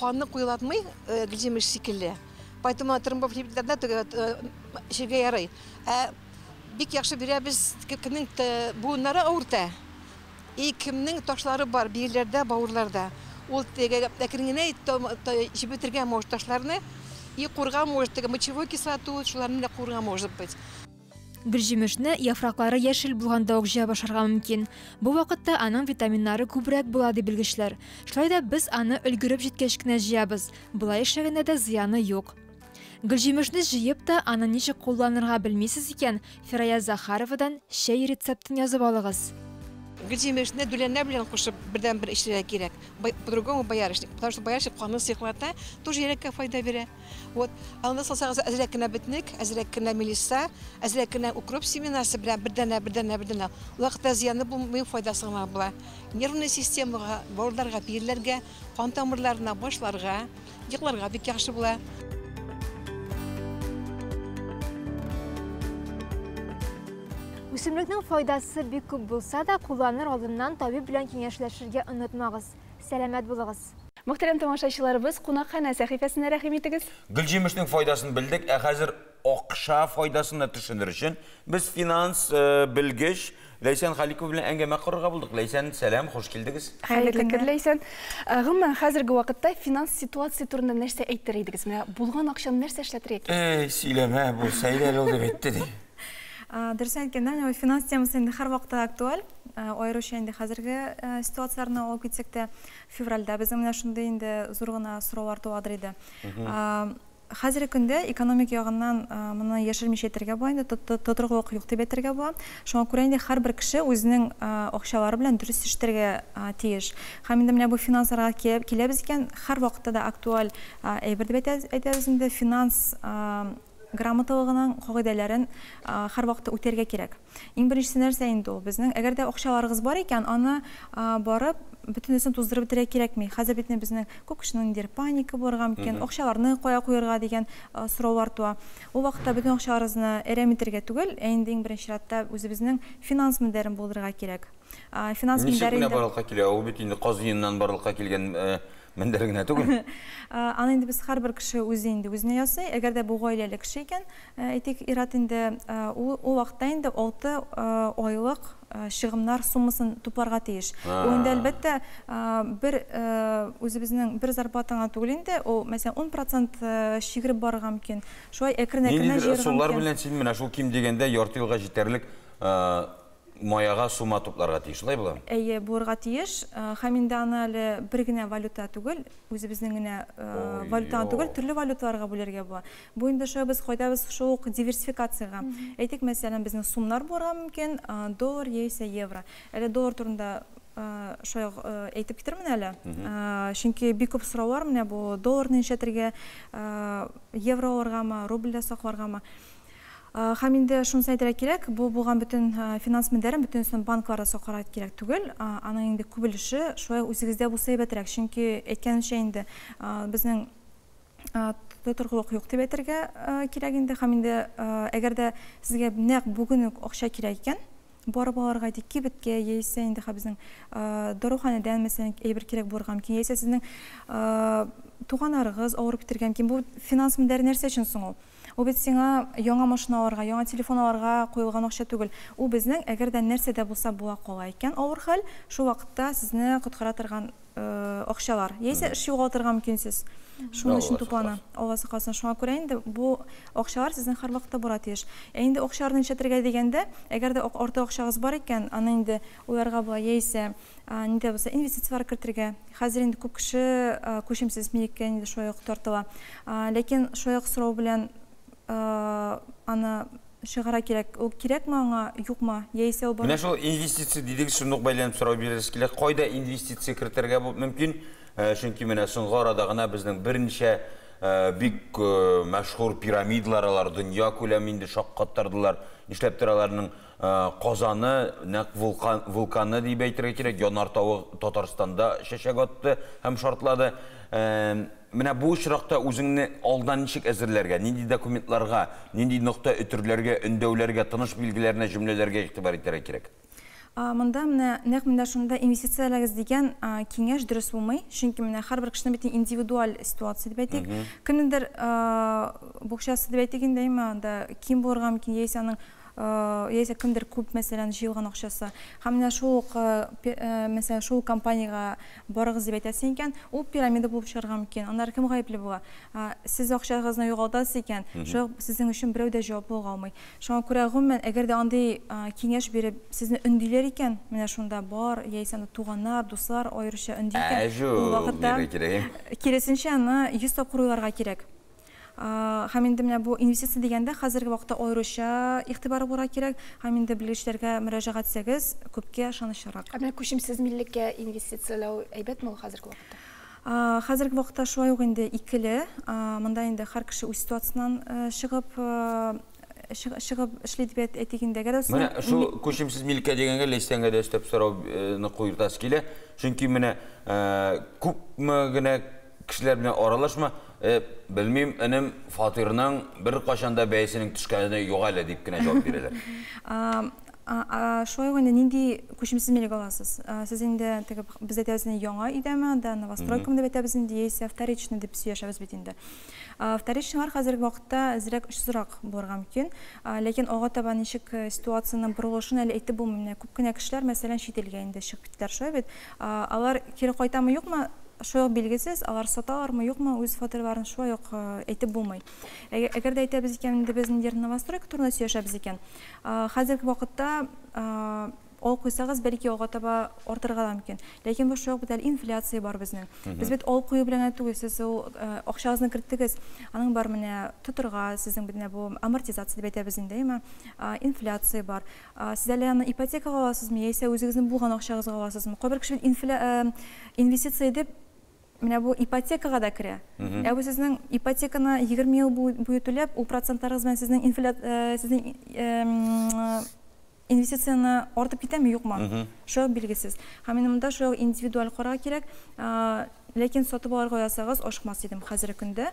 канны куелатмый, гөлҗимеш шикелле. Поэтому тромбофлебитларда эчәргә ярый. Ә бик яхшы бирәбез, кемнең буыннары авырта, и кемнең ташлары бар бөерләрдә, бавырларда. Ул әкрен генә җебетергә может ташларны, и курга может, теге мочевой кислоту, шуларны да курга может быть. Гөлҗимешне яфраклары яшел булганда ук җыя башларга мөмкин. Бу вакытта аның витаминнары күбрәк була, ди белгечләр. Шулай да без аны өлгереп җиткәч кенә җыябыз. Болай эшләгәндә дә зыяны юк. Гөлҗимешне җыеп та аны ничек кулланырга белмисез икән, Фирая Захаровадан чәй рецептын язып алыгыз. Гөлҗимешне дүләннәр белән кушып бердән-бер эчәргә кирәк. По-другому боярышник, потому что боярышник канны сыеклата, тоже йөрәккә файда бирә. Вот, анда салсагыз әзрәк кенә бетнек, әзрәк кенә мелисса, әзрәк кенә укроп семенасы белән бердәнә, бердәнә, бердәнә. Ул вакытта зыяны булмый, файдасы гына була. Нервный системага, бавырларга, бөерләргә, кан тамырларына, башларга, йокларга бик яхшы була. Үсемлекнең файдасы бик күп булса да, кулланыр алдыннан табиб белән киңәшләшергә онытмагыз. Сәламәт булыгыз. Мөхтәрәм тамашачыларыбыз, кунакханә сәхифәсенә рәхим итегез. Гөлҗимешнең файдасын белдек, ә хәзер акча файдасын да төшенер өчен без финанс белгеч Ләйсән Халикова белән әңгәмә корырга булдык. Ләйсән, сәлам, хуш килдегез. Хәерле көн, Ләйсән. Гомумән, хәзерге вакытта финанс ситуация турында нәрсә әйтер идегез? Менә булган акчаны нәрсә эшләтергә кирәк? Эй, сөйләмә, булса иде әле ул дип әйтте ди. Дөресен әйткәндә, менә финанс темасы инде һәрвакытта актуаль. Аеруча инде хәзерге ситуацияләрне алып китсәк тә, февральдә безнең менә шундый инде зур гына сораулар туадыр иде. Хәзерге көндә экономик ягыннан моны яшермичә әйтергә була инде, тотрыклылык юк дип әйтергә була. Шуңа күрә инде һәрбер кеше үзенең акчалары белән дөрес эш итәргә тиеш. Һәм инде менә бу финансларга киләбез икән, һәрвакытта да актуаль әйбер дип әйтәбез инде, финанс грамоталыгының кагыйдәләрен һәрвакытта үтәргә кирәк. Иң беренчесе нәрсә инде ул? Безнең әгәр дә акчаларыгыз бар икән, аны барып бөтенесен туздырып бетерергә кирәкми. Хәзер бит инде безнең күп кешенең ниндидер паника булырга мөмкин, акчаларны кая куярга дигән сораулар туа. Ул вакытта бөтен акчаларыгызны әрәм итәргә түгел, ә инде иң беренче чиратта үзебезнең финанс мендәрен булдырырга кирәк. Финанс Ничек мендәре менә инде барлыкка килә? Ул бит инде каз өеннән барлыкка килгән мендәр генә түгел. Аны инде без һәрбер кеше үзе инде үзенә ясый. Әгәр дә бу гаиләле кеше икән, әйтик, ир-ат инде, ул вакытта инде 6 айлык чыгымнар суммасын тупларга тиеш. Ул инде, әлбәттә, бер үзебезнең бер зарплатаңа түгел инде, ул, мәсәлән, 10% чигереп барырга мөмкин. Шулай әкрен-әкрен Ниндидер җыярга ысуллар мөмкин. белән син менә шул ким дигәндә ярты елга җитәрлек маяга сума тупларга тиеш, шулай буламы? Әйе, булырга тиеш. Һәм инде аны әле бер генә валюта түгел, үзебезнең генә валютаны түгел, төрле валюталарга бүлергә була. Бу инде шулай без кайтабыз шул ук диверсификациягә. Әйтик, мәсәлән, безнең сумнар булырга мөмкин, доллар яисә евро. Әле доллар турында шулай ук әйтеп китермен әле. Чөнки бик күп сораулар менә бу долларны нишләтергә, евро алыргамы, рубльдә сакларгамы. Һәм инде шунысын әйтергә кирәк, бу булган бөтен финанс мендәрен бөтенесен банкларда сакларга кирәк түгел. Аның инде күп өлеше шулай үзегездә булса әйбәтрәк. Чөнки әйткәнемчә инде, безнең тотрыклылык юк дип әйтергә кирәк инде. Һәм инде әгәр дә сезгә нәкъ бүген үк акча кирәк икән, барып алырга әйтик кибеткә, яисә инде безнең даруханәдән, мәсәлән, әйбер кирәк булырга мөмкин, яисә сезнең туганнарыгыз авырып китергә мөмкин. Бу финанс мендәре нәрсә өчен соң ул? Ул бит сиңа яңа машина алырга, яңа телефон алырга куелган акча түгел. Ул безнең, әгәр дә нәрсә дә булса була кала икән, авыр хәл, шул вакытта сезне коткара торган акчалар. Яисә эш югалтырга мөмкинсез. Шуның өчен туплана. Алла сакласын. Шуңа күрә инде бу акчалар сезнең һәрвакытта була тиеш. Ә инде акчаларны нишләтергә дигәндә, әгәр дә артык акчагыз бар икән, аны инде уйларга була, яисә нидә булса инвестицияләр кертергә. Хәзер инде күп кеше күчемсез милеккә инде шулай ук тартыла. Ләкин шулай ук сорау белән аны чыгара кирәк. Ул кирәкме аңа, юкмы? Яисә ул Менә шул инвестиция дидегез, шундук бәйләнеп сорау бирәсе килә. Кайда инвестиция кертергә бу мөмкин? Чөнки менә соңгы арада гына безнең берничә бик мәшһүр пирамидалар алар дөнья күләме инде шаккаттырдылар. Нишләптер аларның Казаны, нәкъ вулканы дип әйтергә кирәк, янар тавы Татарстанда чәчәк атты һәм шартлады. Менә бу очракта үзеңне алдан ничек әзерләргә, нинди документларга, нинди нокта өтерләргә, өндәүләргә, тыныш билгеләренә, җөмләләргә игътибар итәргә кирәк? Монда менә нәкъ менә шунда инвестицияләгез дигән киңәш дөрес булмый, чөнки менә һәрбер кешенең бит индивидуаль ситуация дип әйтик. Кемнеңдер букчасы дип әйтик инде, әйме, анда ким булырга мөмкин, яисә аның яисә кемдер күп, мәсәлән, җыелган акчасы. Һәм менә шул ук, мәсәлән, шул компаниягә барыгыз дип әйтәсең икән, ул пирамида булып чыгарга мөмкин. Аннары кем гаепле була? Сез акчагызны югалтасыз икән, шул сезнең өчен берәү дә җаваплылык алмый. Шуңа күрә гомумән, әгәр дә андый киңәш биреп сезне өндиләр икән, менә шунда бар, яисә анда туганнар, дуслар аеруча өнди икән, ул вакытта киресенчә аны 100 тапкыр уйларга кирәк. Һәм инде менә бу инвестиция дигәндә хәзерге вакытта аеруча игътибар булырга кирәк, һәм инде белгечләргә мөрәҗәгать итсәгез, күпкә ышанычлырак. Ә менә күчемсез миллеккә инвестицияләү әйбәтме ул хәзерге вакытта? Хәзерге вакытта шулай ук инде икеле, монда инде һәр кеше үз ситуациясеннән чыгып эшли дип әйтик инде. Әгәр дә Менә шул күчемсез милеккә дигәнгә Ләйсәнгә дә өстәп сорауны куйыртасы килә. Чөнки менә күпме генә кешеләр белән аралашма, белмим, энем, фатирның бер кашанда бәясенең төшкәне юк әле дип кенә җавап бирәләр. Шулай ук инде нинди күчемсез милек аласыз? Сез инде теге без әйтәбез инде яңа өйдәме, анда новостройкамы дип әйтәбез инде, яисә вторичный дип сөйләшәбез бит инде. Вторичныйлар хәзерге вакытта әзрәк очсызрак булырга мөмкин. Ләкин алга таба ничек ситуациянең борылышын әле әйтеп булмый. Менә күп кенә кешеләр, мәсәлән, чит илгә инде чыгып киттеләр, шулай бит. Алар кире кайтамы, юкмы, шулай ук билгесез, алар саталармы, юкмы, үз фатирларын шулай ук әйтеп булмый. Әгәр дә әйтәбез икән, инде без ниндидер новостройка турында сөйләшәбез икән, хәзерге вакытта ал куйсагыз, бәлки алга таба артырга да мөмкин. Ләкин бу шулай ук бит әле инфляция бар безнең. Без бит ал кую белән генә түгел, сез ул акчагызны керттегез, аның бар менә тотырга, сезнең бит менә бу амортизация дип әйтәбез инде, әйеме? Инфляция бар. Сез әле аны ипотекага аласызмы, яисә үзегезнең булган акчагызга аласызмы? Кайбер кеше бит инвестиция дип менә бу ипотекага да керә. Ә бу сезнең ипотеканы 20 ел буе түләп, ул процентларыгыз белән сезнең сезнең инвестицияне артып китәме, юкмы? Шул билгесез. Һәм инде монда шул индивидуаль карарга кирәк. Ләкин сатып алырга уйласагыз, ашыкмас идем хәзерге көндә.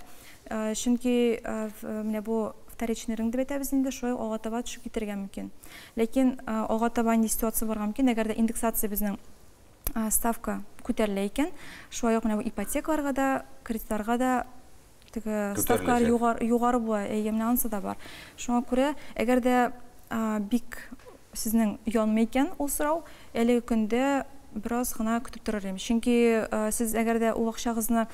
Чөнки менә бу вторичный рынок дип әйтәбез инде, шулай алга таба төшеп китәргә мөмкин. Ләкин алга таба нинди ситуация булырга мөмкин, әгәр дә индексация безнең ставка күтәрелә икән, шулай ук менә бу ипотекаларга да, кредитларга да теге ставкалар югары була, әйе, менә анысы да бар. Шуңа күрә, әгәр дә бик сезнең янмый икән ул сорау, әлеге көндә бераз гына көтеп торыр идем. Чөнки сез әгәр дә ул акчагызны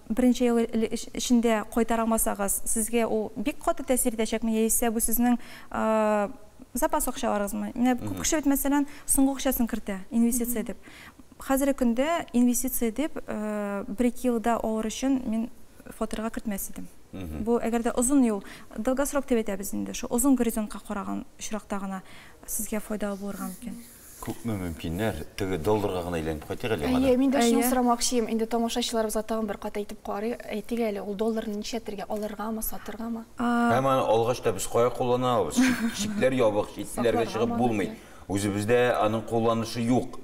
берничә ел эчендә кайтара алмасагыз, сезгә ул бик каты тәэсир итәчәкме, яисә бу сезнең запас акчаларыгызмы? Менә күп кеше бит, мәсәлән, соңгы акчасын кертә, инвестиция дип. Хәзерге көндә инвестиция дип бер-ике елда алыр өчен мин фатирга кертмәс идем. Бу әгәр дә озын юл, долгосрок дип әйтәбез инде, шул озын горизонтка караган очракта гына сезгә файдалы булырга мөмкин. Күпме мөмкиннәр, теге долларга гына әйләнеп кайтыйк әле яңадан. Әйе, мин дә шуны сорамакчы идем. Инде тамашачыларыбызга тагын бер кат әйтеп карый, әйтик әле, ул долларны нишләтергә, алыргамы, сатыргамы? Һәм аны алгач та без кая куллана алабыз? Чикләр ябык, чит илләргә чыгып булмый. Үзебездә аның кулланышы юк.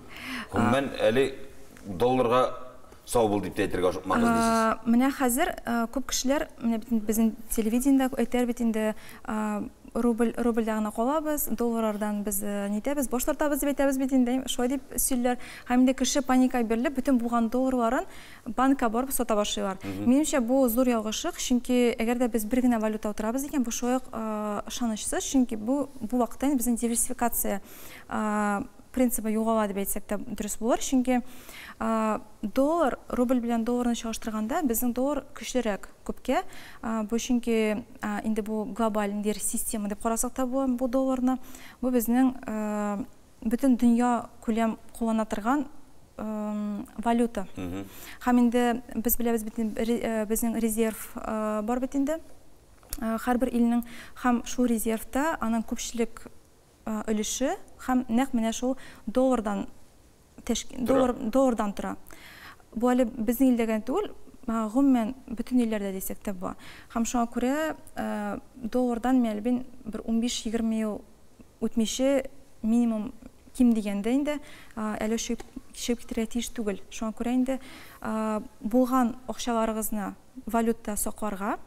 Гомумән, әле долларга сау бул дип тә әйтергә ашыкмагыз дисез. Менә хәзер күп кешеләр, менә бит безнең телевидениедә әйтәләр бит инде, рубль, рубльдә генә калабыз, долларлардан без нитәбез, баш тартабыз дип әйтәбез бит инде, шулай дип сөйлиләр. Һәм инде кеше паникага бирелеп, бөтен булган долларларын банкка барып сата башлыйлар. Минемчә, бу зур ялгышлык, чөнки әгәр дә без бер генә валюта утырабыз икән, бу шулай ук ышанычсыз, чөнки бу бу вакытта инде безнең диверсификация принцибы югала дип әйтсәк тә дөрес булыр, чөнки доллар, рубль белән долларны чагыштырганда, безнең доллар көчлерәк күпкә. Бу чөнки инде бу глобаль ниндидер система дип карасак та була бу долларны. Бу безнең бөтен дөнья күләм куллана торган валюта. Һәм инде без беләбез бит, безнең резерв бар бит инде. Һәрбер илнең, һәм шул резервта аның күпчелек өлеше һәм нәкъ менә шул доллардан доллар, доллардан тора. Бу әле безнең илдә генә түгел, гомумән бөтен илләрдә дисәк тә була. Һәм шуңа күрә доллардан мин әле бер 15-20 ел үтмичә минимум ким дигәндә инде әле чыгып китәргә тиеш түгел. Шуңа күрә инде булган акчаларыгызны валюта сакларга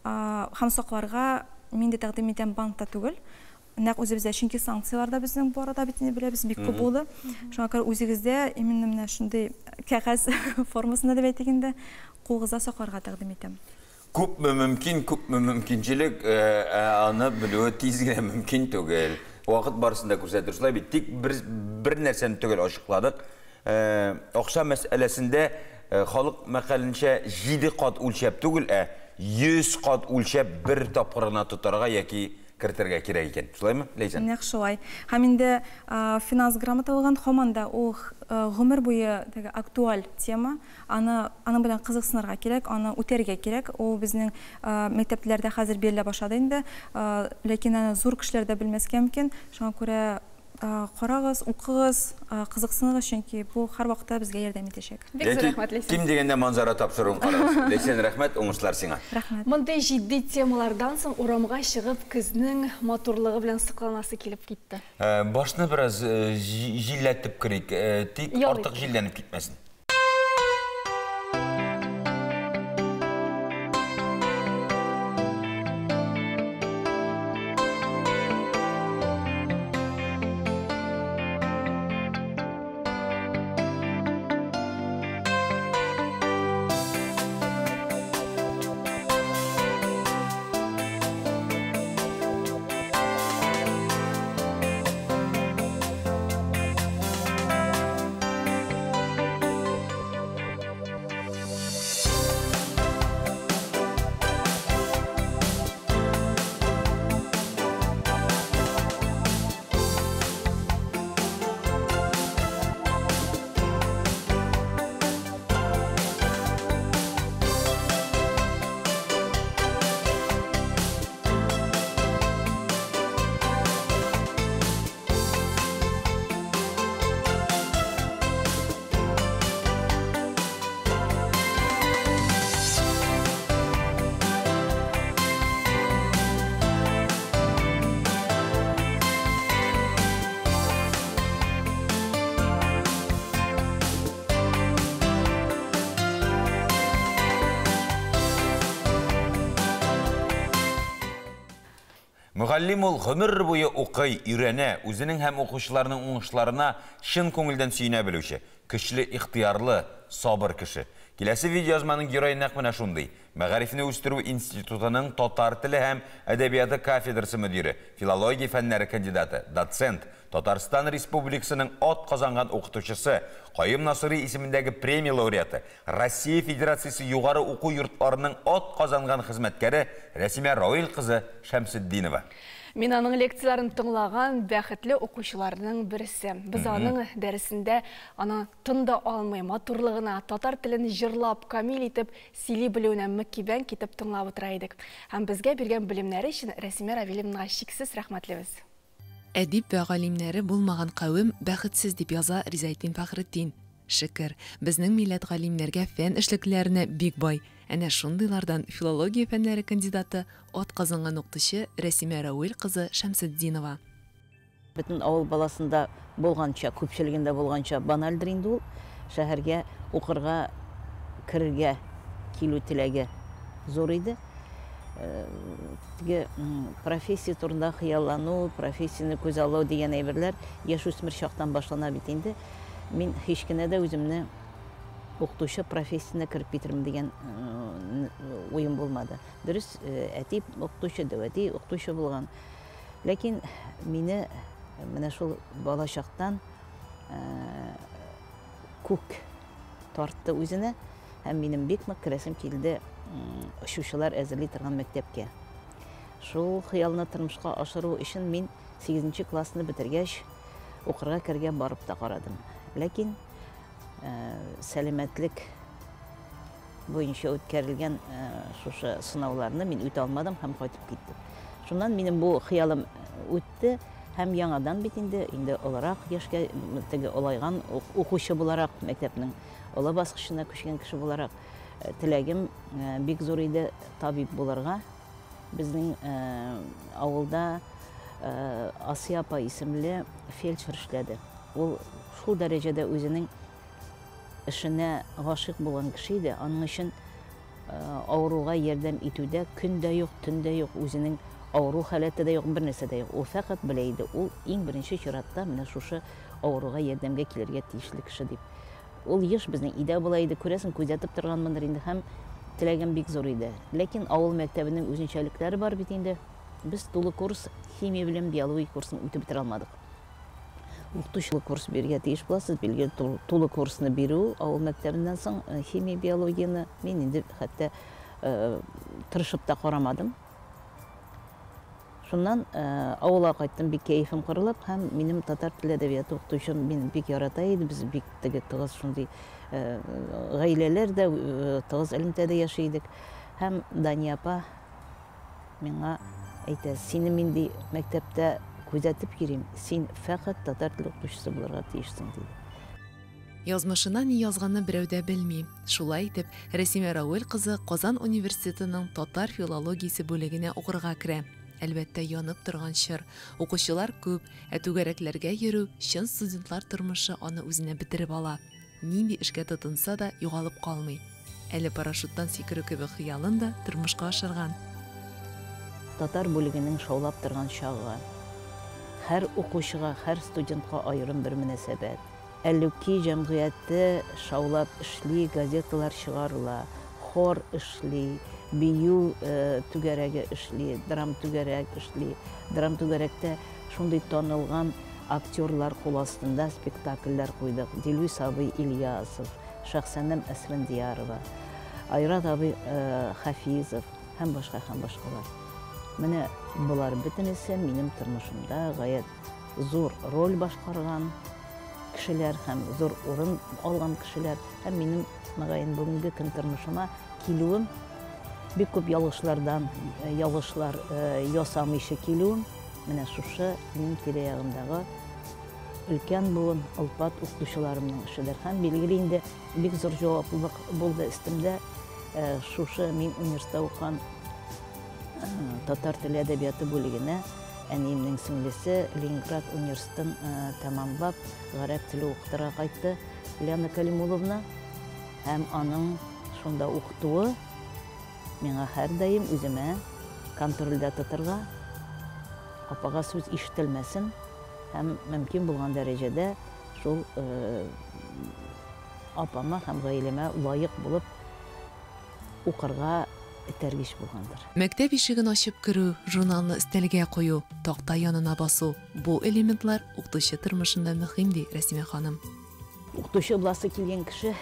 һәм сакларга мин дә тәкъдим итәм банкта түгел, нәкъ үзебездә, чөнки санкцияләр дә безнең бу арада бит инде беләбез, бик күп булды. Шуңа күрә үзегездә именно менә шундый кәгазь формасында дип әйтик инде, кулыгызда сакларга тәкъдим итәм. Күпме мөмкин, күпме мөмкинчелек, ә аны белүе тиз генә мөмкин түгел. Вакыт барысын да күрсәтер. Шулай бит, тик бер, бер нәрсәне төгәл ачыкладык. Акча мәсьәләсендә халык мәкаленчә 7 кат үлчәп түгел, ә 100 кат үлчәп бер тапкыр гына тотарга яки кертергә кирәк икән. Шулаймы, Ләйсән? Нәкъ шулай. Һәм инде финанс грамоталыгын һаман да ул гомер буе теге актуаль тема. Аны аның белән кызыксынырга кирәк, аны үтәргә кирәк. Ул безнең мәктәпләрдә хәзер бирелә башлады инде. Ләкин аны зур кешеләр дә белмәскә мөмкин. Шуңа күрә карагыз, укыгыз, кызыксыныгыз, чөнки бу һәрвакытта безгә ярдәм итәчәк. Бик зур рәхмәт, Ләйсән. Ким дигәндә Манзара тапшыруын карагыз. Ләйсән, рәхмәт, уңышлар сиңа. Рәхмәт. Мондый җитди темалардан соң урамга чыгып көзнең матурлыгы белән сокланасы килеп китте. Башны бераз җилләтеп керик, тик артык җилләнеп китмәсен. Мөгаллим ул гомер буе укый, өйрәнә, үзенең һәм укучыларының уңышларына чын күңелдән сөенә белүче, көчле ихтыярлы, сабыр кеше. Киләсе видеоязманың герое нәкъ менә шундый. Мәгарифне үстерү институтының татар теле һәм әдәбияты кафедрасы мөдире, филология фәннәре кандидаты, доцент, Татарстан Республикасының атказанган укытучысы, Каюм Насыйри исемендәге премия лауреаты, Россия Федерациясе югары уку йортларының атказанган хезмәткәре Рәсимә Равил кызы Шәмсетдинова. Мин аның лекцияләрен тыңлаган бәхетле укучыларның берсе. Без аның дәресендә аны тын да алмый, матурлыгына, татар телен җырлап, камил итеп сөйли белүенә мөкиббән китеп тыңлап утыра идек. Һәм безгә биргән белемнәре өчен Рәсимә Равилевнага чиксез рәхмәтлебез. Әдип вә галимнәре булмаган кавем бәхетсез, дип яза Ризаэтдин Фәхретдин. Шөкер, безнең милләт галимнәргә, фән эшлеклеләренә бик бай. Әнә шундыйлардан филология фәннәре кандидаты, атказанган укытучы Рәсимә Рәүил кызы Шәмсетдинова. Бөтен авыл баласында булганча, күпчелегендә булганча банальдыр инде ул, шәһәргә укырга керергә килү теләге зур иде. Теге профессия турында хыяллану, профессияне күзаллау дигән әйберләр яшүсмер чактан башлана бит инде. Мин һич кенә дә үземне укытучы профессиясенә кереп китермен дигән уем булмады. Дөрес, әти укытучы, дәү әти укытучы булган. Ләкин мине менә шул балачактан күк тартты үзенә һәм минем бик нык керәсем килде очучылар әзерли торган мәктәпкә. Шул хыялны тормышка ашыру өчен мин 8 классны бетергәч укырга керергә барып та карадым. Ләкин сәламәтлек буенча үткәрелгән шушы сынауларны мин үтә алмадым һәм кайтып киттем. Шуннан минем бу хыялым үтте һәм яңадан бит инде, инде олырак яшькә, теге олайган укучы буларак, мәктәпнең олы баскычына күчкән кеше буларак, теләгем бик зур иде табиб булырга. Безнең авылда Асия апа исемле фельдшер эшләде. Ул шул дәрәҗәдә үзенең эшенә гашыйк булган кеше иде. Аның өчен авыруга ярдәм итүдә көн дә юк, төн дә юк, үзенең авыру халәте дә юк, бер нәрсә дә юк. Ул фәкать белә иде, ул иң беренче чиратта менә шушы авыруга ярдәмгә килергә тиешле кеше дип. Ул еш безнең өйдә була иде, күрәсең, күзәтеп торганмындыр инде һәм теләгем бик зур иде. Ләкин авыл мәктәбенең үзенчәлекләре бар бит инде. Без тулы курс химия белән биология курсын үтеп бетерә алмадык. Укытучылы курс бирергә тиеш буласыз, билгеле, тулы курсны бирү авыл мәктәбеннән соң химия, биологияне мин инде хәтта тырышып та карамадым. Шуннан авылга кайттым, бик кәефем кырылып, һәм минем татар теле әдәбияты укытучым мине бик ярата иде, без бик теге тыгыз шундый гаиләләр дә тыгыз элемтәдә яши идек. Һәм Дания апа миңа әйтә, сине мин ди мәктәптә күзәтеп йөрим, син фәкать татар теле укытучысы булырга тиешсең, диде. Язмышына ни язганны берәү дә белми. Шулай итеп, Рәсимә Рауил кызы Казан университетының татар филологиясе бүлегенә укырга керә. Әлбәттә, янып торган чор. Укучылар күп, ә түгәрәкләргә йөрү, чын студентлар тормышы аны үзенә бетереп ала. Нинди эшкә тотынса да, югалып калмый. Әле парашюттан сикерү кебек хыялын да тормышка ашырган. Татар бүлегенең шаулап торган чагы. Һәр укучыга, һәр студентка аерым бер мөнәсәбәт. Әллүки җәмгыяте шаулап эшли, газеталар чыгарыла, хор эшли, бию түгәрәге эшли, драм түгәрәк эшли. Драм түгәрәктә шундый танылган актерлар кул астында спектакльләр куйдык. Дилүс абый Ильясов, Шәхсәнәм Әсфәндиярова, Айрат абый Хафизов һәм башка һәм башкалар. Менә болар бөтенесе минем тормышымда гаять зур роль башкарган кешеләр һәм зур урын алган кешеләр һәм минем мөгаен бүгенге көн тормышыма килүем бик күп ялгышлардан ялгышлар ясамыйча килүем менә шушы минем тирә-ягымдагы өлкән буын олпат укытучыларымның эшедер. Һәм билгеле инде бик зур җаваплылык булды өстемдә. Шушы мин университетта укыган татар теле әдәбияты бүлегенә әниемнең сеңлесе Ленинград университетын тәмамлап гарәп теле укытырга кайтты Лена Калимуловна һәм аның шунда укытуы миңа һәрдаим үземә контрольдә тотырга, Апага сүз ишетелмәсен һәм мөмкин булган дәрәҗәдә шул апама һәм гаиләмә лаек булып укырга этәргеч булгандыр. Мәктәп ишеген ачып керү, журналны өстәлгә кую, такта янына басу – бу элементлар укытучы тормышында мөһим, ди Рәсимә ханым. Укытучы буласы килгән кеше,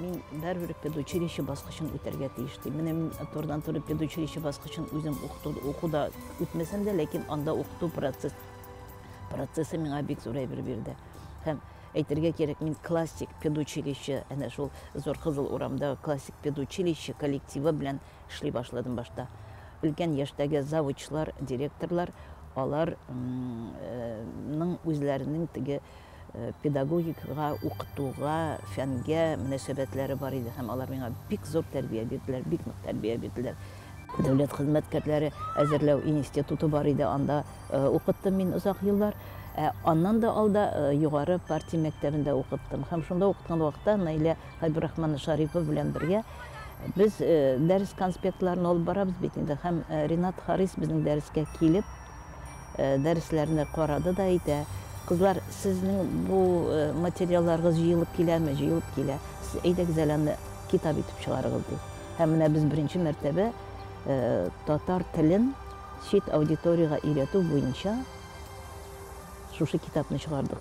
мин барыбер педучилище баскычын үтәргә тиеш ди. Менә мин турыдан-туры педучилище баскычын үзем укуда үтмәсәм дә, ләкин анда укыту процессы миңа бик зур әйбер бирде. Һәм әйтергә кирәк, мин классик педучилище, әнә шул Зур Кызыл урамда классик педучилище коллективы белән эшли башладым башта. Өлкән яшьтәге завучлар, директорлар, аларның үзләренең теге педагогикага, укытуга, фәнгә мөнәсәбәтләре бар иде һәм алар миңа бик зур тәрбия бирделәр, бик нык тәрбия бирделәр. Дәүләт хезмәткәрләре әзерләү институты бар иде, анда укыттым мин озак еллар. Ә аннан да алда югары партия мәктәбендә укыттым. Һәм шунда укыткан вакытта Наилә Хәбибрахмановна Шарипова белән бергә без дәрес конспектларын алып барабыз бит инде. Һәм Ринат Харис безнең дәрескә килеп, дәресләрне карады да әйтә: "Кызлар, сезнең бу материалларыгыз җыелып киләме? Җыелып килә. Сез әйдәгез әле аны китап итеп чыгарыгыз", ди. Һәм менә без беренче мәртәбә татар телен чит аудиториягә өйрәтү буенча шушы китапны чыгардык.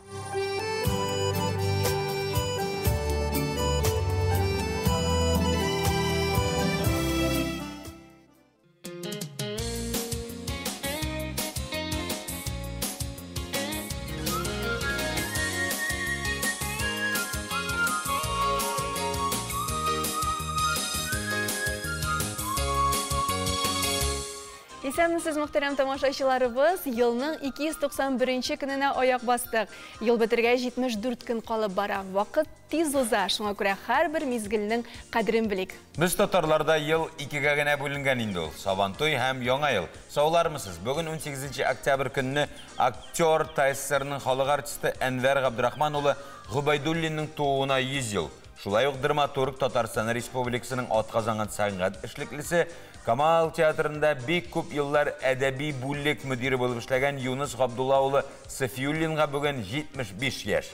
Исәнмесез, мөхтәрәм тамашачыларыбыз! Елның 291 көненә аяк бастык. Ел бетергә 74 көн калып бара. Вакыт тиз уза, шуңа күрә һәрбер мизгелнең кадерен белик. Без татарларда ел икегә генә бүленгән инде ул. Сабантуй һәм Яңа ел. Саулармысыз? Бүген 18 октябрь көнне актер, ТАССРның халык артисты Әнвәр Габдрахман улы Гобәйдуллинның тууына 100 ел. Шулай ук драматург, Татарстан Республикасының атказанган сәнгать эшлеклесе, Камал театрында бик күп еллар әдәби бүлек мөдире булып эшләгән Юныс Габдулла улы Сафиуллинга бүген 75 яшь.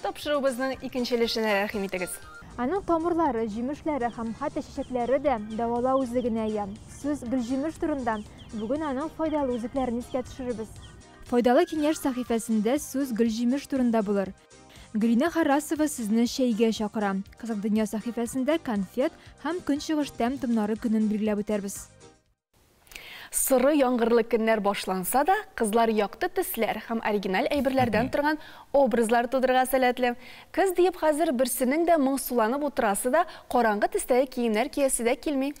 Тапшыруыбызның икенче өлешенә рәхим итегез. Аның тамырлары, җимешләре һәм хәтта чәчәкләре дә дәвалау үзлегенә ия. Сүз гөлҗимеш турында. Бүген аның файдалы үзлекләрен искә төшерербез. Файдалы киңәш сәхифәсендә сүз гөлҗимеш турында булыр. Гөлинә Харрасова сезне чәйгә чакыра. Кызык дөнья сәхифәсендә конфет һәм көнчыгыш тәм-томнары көнен билгеләп үтәрбез. Соры яңгырлы көннәр башланса да, кызлар якты төсләр һәм оригиналь әйберләрдән торган образлар тудырырга сәләтле. Кыз диеп хәзер берсенең дә моңсуланып утырасы да, караңгы төстәге киемнәр киясе дә килми.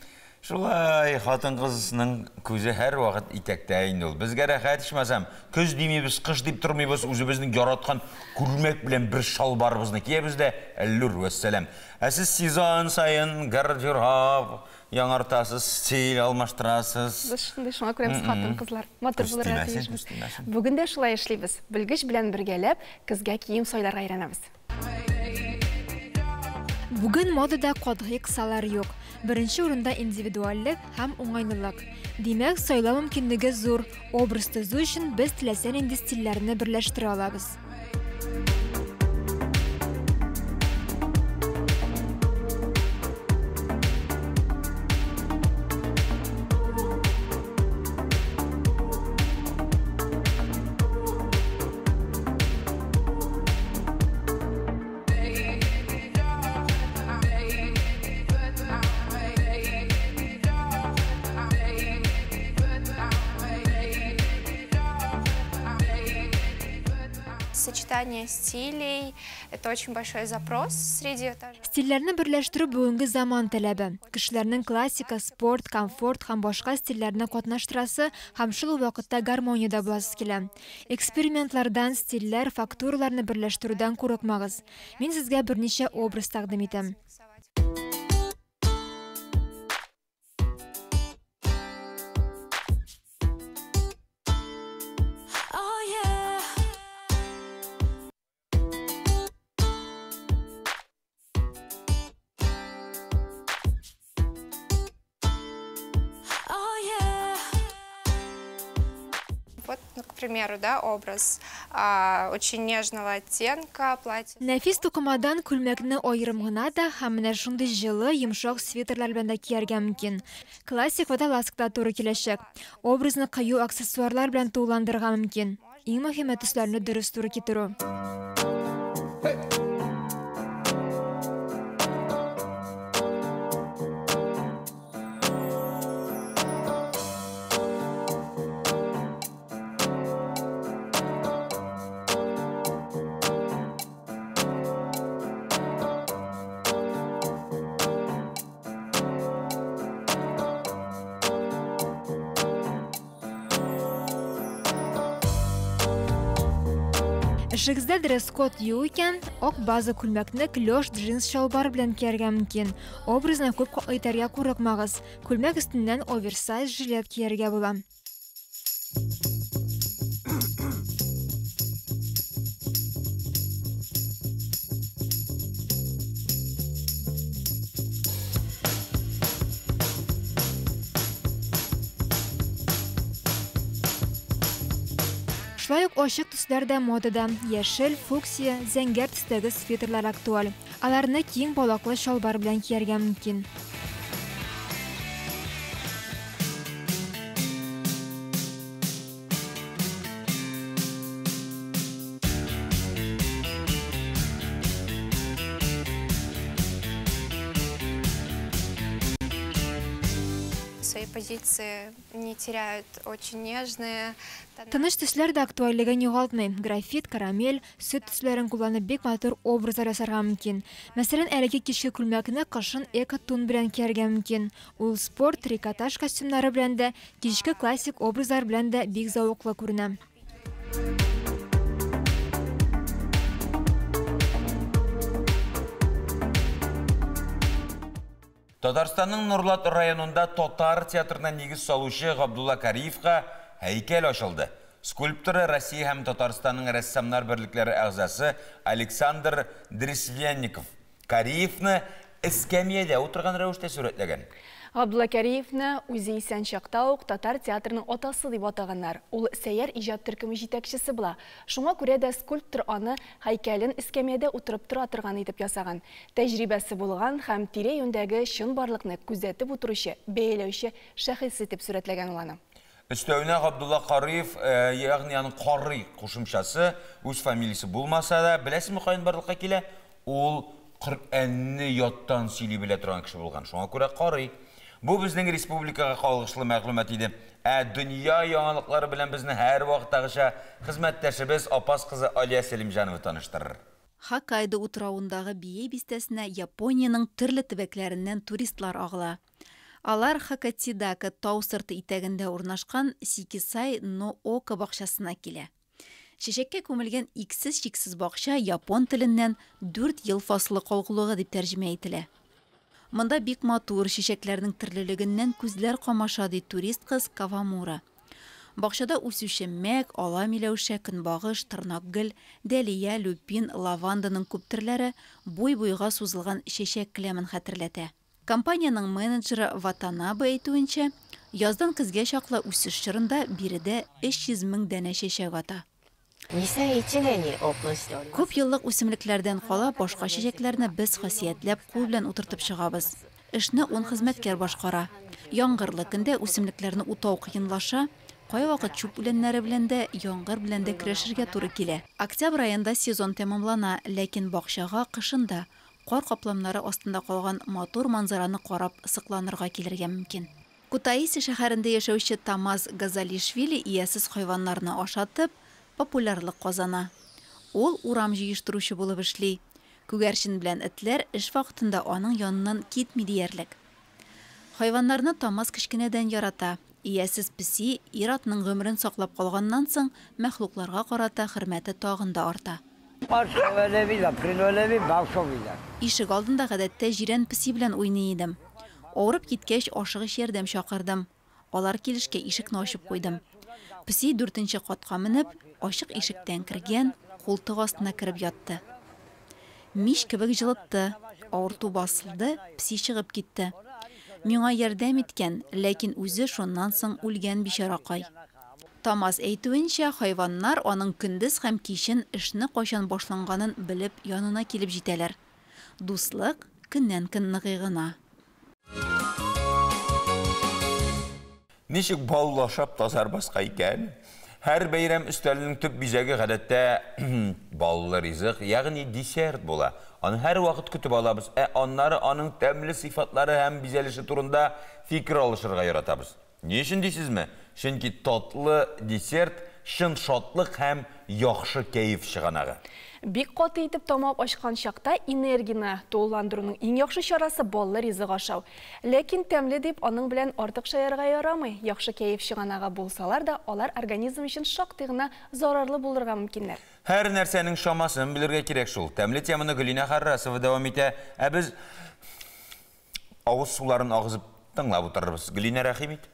Шулай, хатын-кызның күзе һәрвакыт итәктә инде ул. Безгә рәхәт ичмасам, көз димибез, кыш дип тормыйбыз, үзебезнең яраткан күлмәк белән бер чалбарыбызны киябез дә, әллүр вәссәлам. Ә сез сезон саен гардероб яңартасыз, стиль алмаштырасыз. Без шундый, шуңа күрә без хатын-кызлар матур булырга тиешбез. Бүген дә шулай эшлибез. Белгеч белән бергәләп көзгә кием сайларга өйрәнәбез. Бүген модада катгый кысалар юк. Беренче урында индивидуальлек һәм уңайлылык. Димәк, сайлау мөмкинлеге зур. Образ төзү өчен без теләсә нинди стильләрне берләштерә алабыз. Сочетание стилей – это очень большой запрос среди тоже. Стильләрне берләштерү бүгенге заман таләбе. Кешеләрнең классика, спорт, комфорт һәм башка стильләрне катнаштырасы һәм шул ук вакытта гармониядә буласы килә. Экспериментлардан, стильләр, фактураларны берләштерүдән курыкмагыз. Мин сезгә берничә образ тәкъдим итәм. Вот, примеру, да, образ очень нежного оттенка, платье. Нәфис тукымадан күлмәкне аерым гына да һәм менә шундый җылы, йомшак свитерлар белән дә кияргә мөмкин. Классик водолазка да туры киләчәк. Образны кыю аксессуарлар белән тулыландырырга мөмкин. Иң мөһиме төсләрне дөрес туры китерү. Эшегездә дресс-код юк икән, ак база күлмәкне клеш джинс чалбар белән кияргә мөмкин. Образны күп катлы итәргә курыкмагыз. Күлмәк өстеннән оверсайз жилет кияргә була. Шулай ук ачык төсләр дә модада. Яшел, фуксия, зәңгәр төстәге свитерлар актуаль. Аларны киң балаклы чалбар белән кияргә мөмкин. Свои позиции не теряют, очень нежные. Тыныч төсләр дә актуальлеген югалтмый. Графит, карамель, сөт төсләрен кулланып бик матур образлар ясарга мөмкин. Мәсәлән, әлеге кичке күлмәкне кышын эко-тун белән кияргә мөмкин. Ул спорт, трикотаж костюмнары белән дә, кичке классик образлар белән дә бик зәвыклы күренә. Татарстанның Нурлат районында татар театрына нигез салучы Габдулла Кариевка һәйкәл ачылды. Скульпторы Россия һәм Татарстанның рәссамнар берлекләре әгъзасы Александр Дресвянников Кариевны эскәмиядә утырган рәвештә сурәтләгән. Габдулла Кариевны үзе исән чакта ук татар театрының атасы дип атаганнар. Ул Сәйяр иҗат төркеме җитәкчесе була. Шуңа күрә дә скульптор аны һәйкәлен эскәмиядә утырып тора торган итеп ясаган. Тәҗрибәсе булган һәм тирә-юньдәге чынбарлыкны күзәтеп утыручы, бәяләүче шәхес итеп сурәтләгән ул аны. Өстәвенә Габдулла Кариев, ягъни аның Карый кушымчасы, үз фамилиясе булмаса да, беләсезме каян барлыкка килә? Ул Коръәнне яттан сөйли белә торган кеше булган. Шуңа күрә Карый. Бу безнең республикага кагылышлы мәгълүмат иде. Ә дөнья яңалыклары белән безне һәрвакыттагыча хезмәттәшебез Апас кызы Алия Сәлимҗанова таныштырыр. Хоккайдо утравындагы Бией бистәсенә Япониянең төрле төбәкләреннән туристлар агыла. Алар Хакатидака тау сырты итәгендә урнашкан Сикисай но Ока бакчасына килә. Чәчәккә күмелгән иксез-чиксез бакча япон теленнән 4 ел фасылы калкулыгы дип тәрҗемә ителә. Монда бик матур, чәчәкләрнең төрлелегеннән күзләр камаша, ди турист кыз Кавамура. Бакчада үсүче мәк, ала миләүшә, көнбагыш, тырнак гөл, дәлия, люпин, лаванданың күп төрләре буй-буйга сузылган чәчәк келәмен хәтерләтә. Компаниянең менеджеры Ватанабе әйтүенчә, яздан көзгә чаклы үсеш чорында биредә 300 мең данә чәчәк ата. Күп еллык үсемлекләрдән кала башка чәчәкләрне без хасиятләп кул белән утыртып чыгабыз. Эшне 10 хезмәткәр башкара. Яңгырлы көндә үсемлекләрне утау кыенлаша, кайвакыт чүп үләннәре белән дә, яңгыр белән дә көрәшергә туры килә. Октябрь аенда сезон тәмамлана, ләкин бакчага кышын да кар капламнары астында калган матур манзараны карап сыкланырга килергә мөмкин. Кутаиси шәһәрендә яшәүче Тамаз Газалишвили иясез хайваннарны ашатып, популярлык казана. Ул урам җыештыручы булып эшли. Күгәрчен белән этләр эш вакытында аның яныннан китми диярлек. Хайваннарны Тамаз кечкенәдән ярата. Иясез песи ир-атның гомерен саклап калганнан соң мәхлукларга карата хөрмәте тагын да арта. Ишек алдында гадәттә җирән песи белән уйный идем. Авырып киткәч, ашыгыч ярдәм чакырдым. Алар килешкә ишекне ачып куйдым. Песи 4нче катка менеп, ачык ишектән кергән, култык астына кереп ятты. Мич кебек җылытты, авырту басылды, песи чыгып китте. Миңа ярдәм иткән, ләкин үзе шуннан соң үлгән бичаракай. Тамаз әйтүенчә, хайваннар аның көндез һәм кичен эшне кайчан башланганын белеп янына килеп җитәләр. Дуслык көннән-көн ныгый гына. Ничек баллы ашап тазармаска икән? Һәр бәйрәм өстәленең төп бизәге гадәттә баллы ризык, ягъни десерт була. Аны һәрвакыт көтеп алабыз, ә аннары аның тәмле сыйфатлары һәм бизәлеше турында фикер алышырга яратабыз. Ни өчен дисезме? Чөнки татлы десерт чын шатлык һәм яхшы кәеф чыганагы. Бик каты итеп тамак ачкан чакта энергияне тулыландыруның иң яхшы чарасы баллы ризык ашау. Ләкин тәмле дип аның белән артык шаярырга ярамый. Яхшы кәеф чыганагы булсалар да, алар организм өчен шактый гына зарарлы булырга мөмкиннәр. Һәр нәрсәнең чамасын белергә кирәк шул. Тәмле теманы Гөлинә Харрасова дәвам итә. Ә без авыз суларын агызып тыңлап утырырбыз. Гөлинә, рәхим ит.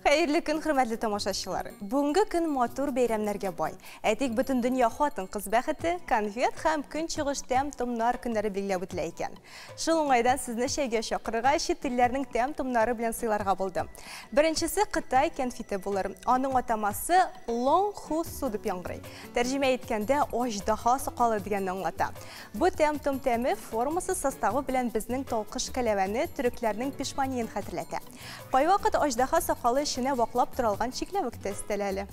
Хәерле көн, хөрмәтле тамашачылар. Бүгенге көн матур бәйрәмнәргә бай. Әйтик, бөтен дөнья хатын-кыз бәхете, конфет һәм көнчыгыш тәм-томнар көннәре билгеләп үтелә икән. Шул уңайдан сезне чәйгә чакырырга чит илләрнең тәм-томнары белән сыйларга булдым. Беренчесе Кытай кәнфите булыр. Аның атамасы Лонг Ху Су дип яңгырый. Тәрҗемә иткәндә аждаһа сакалы дигәнне аңлата. Бу тәм-том тәме, формасы, составы белән безнең талкыш кәләвәне, төрекләрнең пешманиен хәтерләтә. Кайвакыт аждаһа сакалы эченә ваклап туралган чикләвек тә өстәлә әле.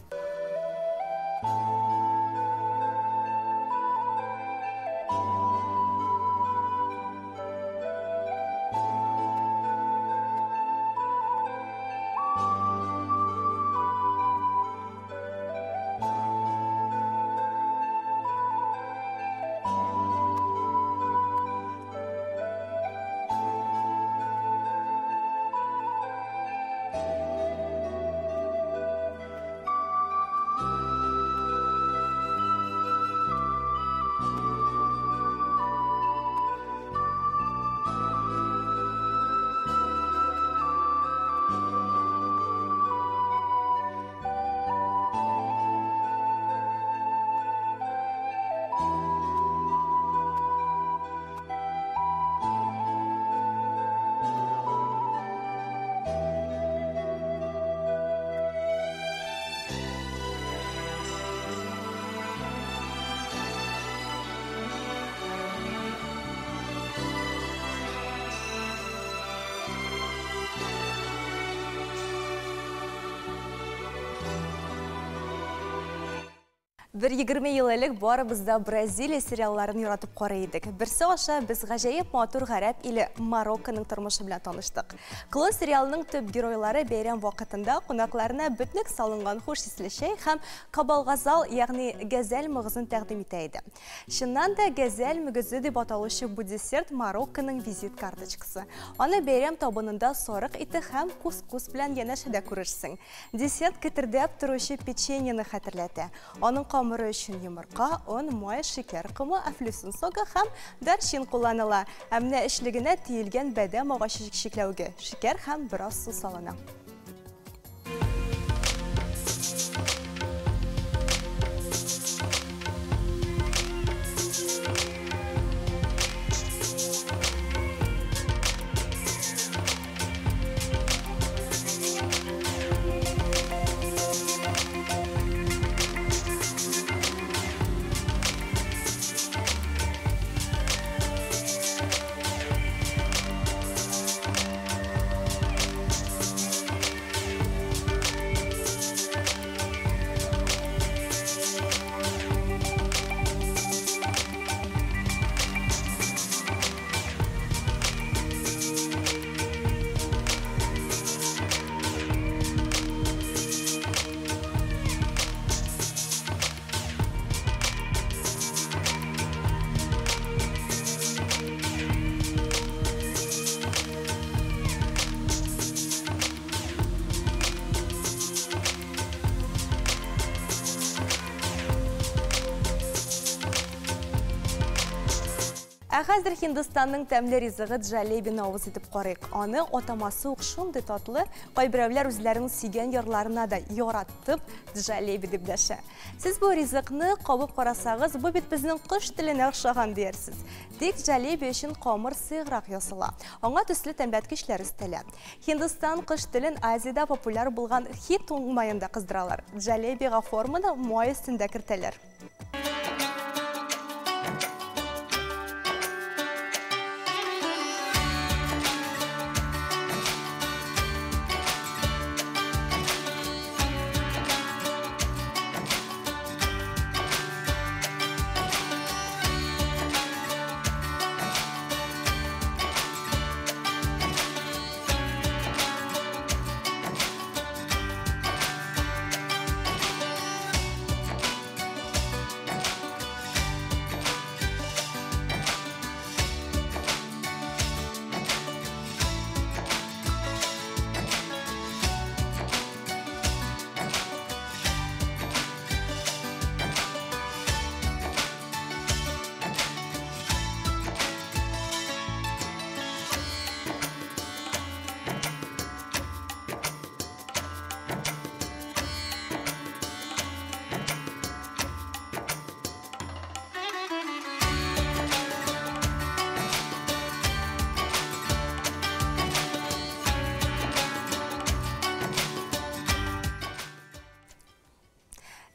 Бер 20 ел элек барыбыз да Бразилия сериалларын яратып карый идек. Берсе аша без гаҗәеп матур гарәп иле Марокконың тормышы белән таныштык. Клон сериалының төп геройлары бәйрәм вакытында кунакларына бөтнек салынган хуш исле чәй һәм кабалгазал, ягъни гәзәл мөгезен тәкъдим итә иде. Чыннан да гәзәл мөгезе дип аталучы бу десерт Марокконың визит карточкасы. Аны бәйрәм табынында сарык ите һәм кускус белән янәшәдә күрерсең. Десерт кетердәп торучы печеньены хәтерләтә. Аның камыры өчен йомырка, он, май, шикәр комы, әфлисун согы һәм дарчин кулланыла. Ә менә эчлегенә төелгән бадәм агачы чикләвеге, шикәр һәм бераз су салына. Ә хәзер Һиндстанның тәмле ризыгы джалебины авыз итеп карыйк. Аны атамасы ук шундый татлы, кайберәүләр үзләренең сөйгән ярларына да яратып джалеби дип дәшә. Сез бу ризыкны кабып карасагыз, бу бит безнең кош теленә охшаган диярсез. Тик джалеби өчен камыр сыеграк ясала. Аңа төсле тәмләткечләр өстәлә. Һиндстан кош телен Азиядә популяр булган хи туңмаенда кыздыралар. Джалебига форманы май өстендә кертәләр.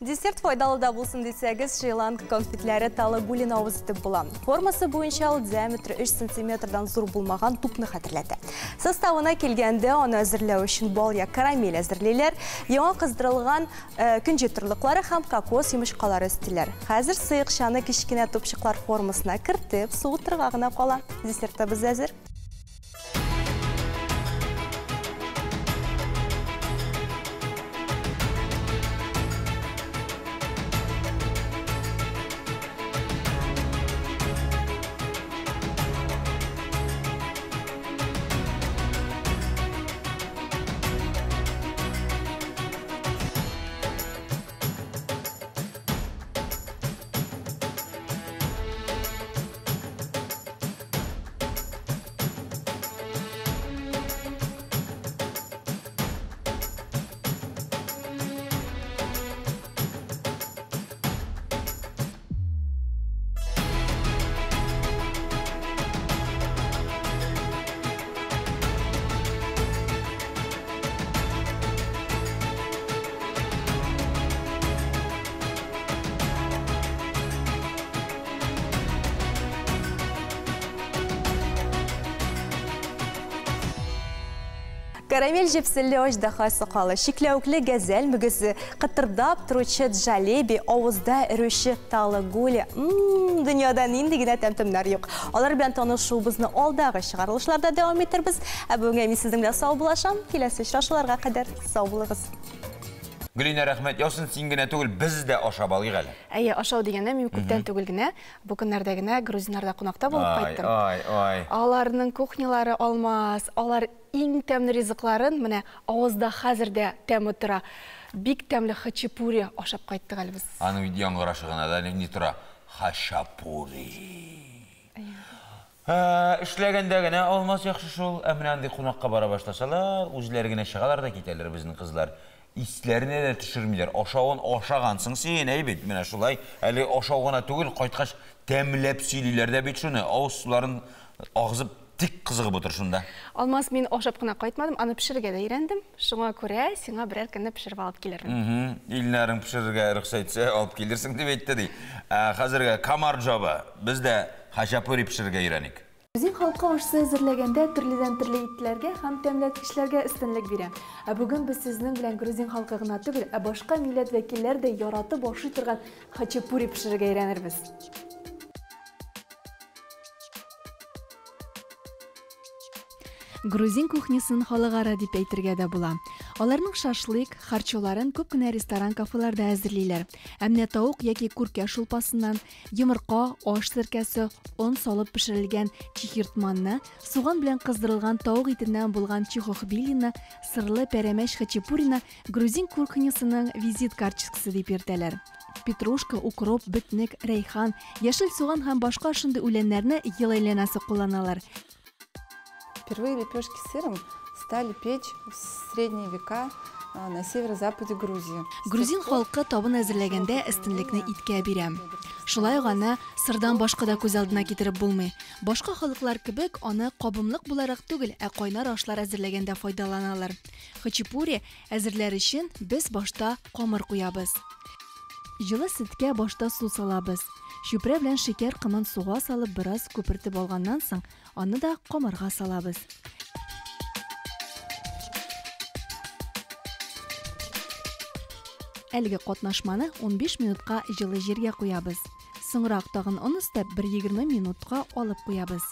Десерт файдалы да булсын дисәгез, Шри-Ланка конфетләре талы гүлен авыз итеп була. Формасы буенча ул диаметры 3 сантиметрдан зур булмаган тупны хәтерләтә. Составына килгәндә, аны әзерләү өчен бал я карамель әзерлиләр, яңа кыздырылган көнҗе торлыклары һәм кокос йомычкалары өстиләр. Хәзер сыекчаны кечкенә тупчыклар формасына кертеп, суытырга гына кала. Десертыбыз әзер. Карамель җепселле аждаһа сакалы, чикләвекле гәзәл мөгезе, кытырдап торучы джалеби, авызда эрүче талы гули. Дөньяда нинди генә тәм-томнар юк. Алар белән танышуыбызны алдагы чыгарылышларда дәвам итербез. Ә бүгенгә мин сезнең белән саубуллашам. Киләсе очрашуларга кадәр сау булыгыз. Гөлинә, рәхмәт яусын, син генә түгел, без дә ашап алыйк әле. Әйе, ашау дигәндә мин күптән түгел генә, бу көннәрдә генә грузиннарда кунакта булып кайттым. Ай, ай, ай. Аларның кухнялары алмас, алар иң тәмле ризыкларын, менә авызда хәзер дә тәме тора. Бик тәмле хачапури ашап кайттык әле без. Аның бит яңгырашы гына да ни тора? Хачапури. Эшләгәндә генә алмас яхшы шул. Ә менә андый кунакка бара башласалар, үзләре генә чыгалар да китәләр безнең кызлар. Исләренә дә төшермиләр. Ашавын ашагансың син, әй бит, менә шулай. Әле ашау гына түгел, кайткач тәмләп сөйлиләр дә бит шуны. Авыз суларын агызып тик кызыгып утыр шунда. Алмас, мин ашап кына кайтмадым, аны пешерергә дә өйрәндем. Шуңа күрә сиңа берәр көнне пешереп алып килермен. Илнарың пешерергә рөхсәт итсә, алып килерсең дип әйтте ди. Хәзергә камар җабы. Без дә хачапури пешерергә өйрәник. Грузин халкы аш-су әзерләгәндә төрледән-төрле итләргә һәм тәмләткечләргә өстенлек бирә. Ә бүген без сезнең белән грузин халкы гына түгел, ә башка милләт вәкилләре дә яратып ашый торган хачапури пешерергә өйрәнербез. Грузин кухнясын халыкара дип әйтергә дә була. Аларның шашлык, харчоларын күп кенә ресторан-кафеларда әзерлиләр. Ә менә тавык яки күркә шулпасыннан, йомырка, аш серкәсе, он салып пешерелгән чихиртманны, суган белән кыздырылган тавык итеннән булган чихохбилины, сырлы пәрәмәч хачапурины грузин кухнясының визит карточкасы дип йөртәләр. Петрушка, укроп, бөтнек, рәйхан, яшел суган һәм башка шундый үләннәрне ел әйләнәсе кулланалар. Впервые лепешки с сыром стали печь в средние века на северо-западе Грузии. Грузин халкы табын әзерләгәндә өстенлекне иткә бирә. Шулай ук аны сырдан башка да күз алдына китереп булмый. Башка халыклар кебек аны кабымлык буларак түгел, ә кайнар ашлар әзерләгәндә файдаланалар. Хачапури әзерләр өчен без башта камыр куябыз. Җылы сөткә башта су салабыз. Чүпрә белән шикәр комын суга салып бераз күпертеп алганнан соң, аны да камырга салабыз. Әлеге катнашманы 15 минутка җылы җиргә куябыз. Соңрак тагын он өстәп бер 20 минутка алып куябыз.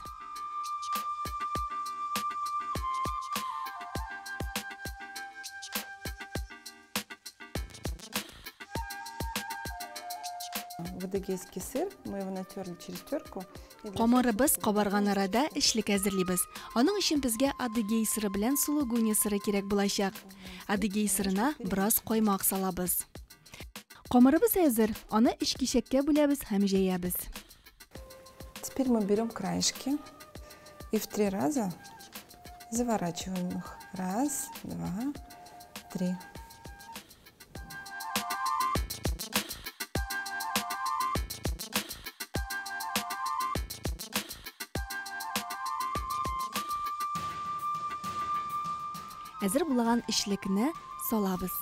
В адыгейский сыр мы его натерли через терку. Камырыбыз кабарган арада эчлек әзерлибез. Аның өчен безгә адыгей сыры белән сулугуни сыры кирәк булачак. Адыгей сырына бераз каймак салабыз. Камырыбыз әзер, аны өч кисәккә бүләбез һәм җәябез. Теперь мы берем краешки и в 3 раза заворачиваем их. Раз, два, три. Әзер булган эчлекне салабыз.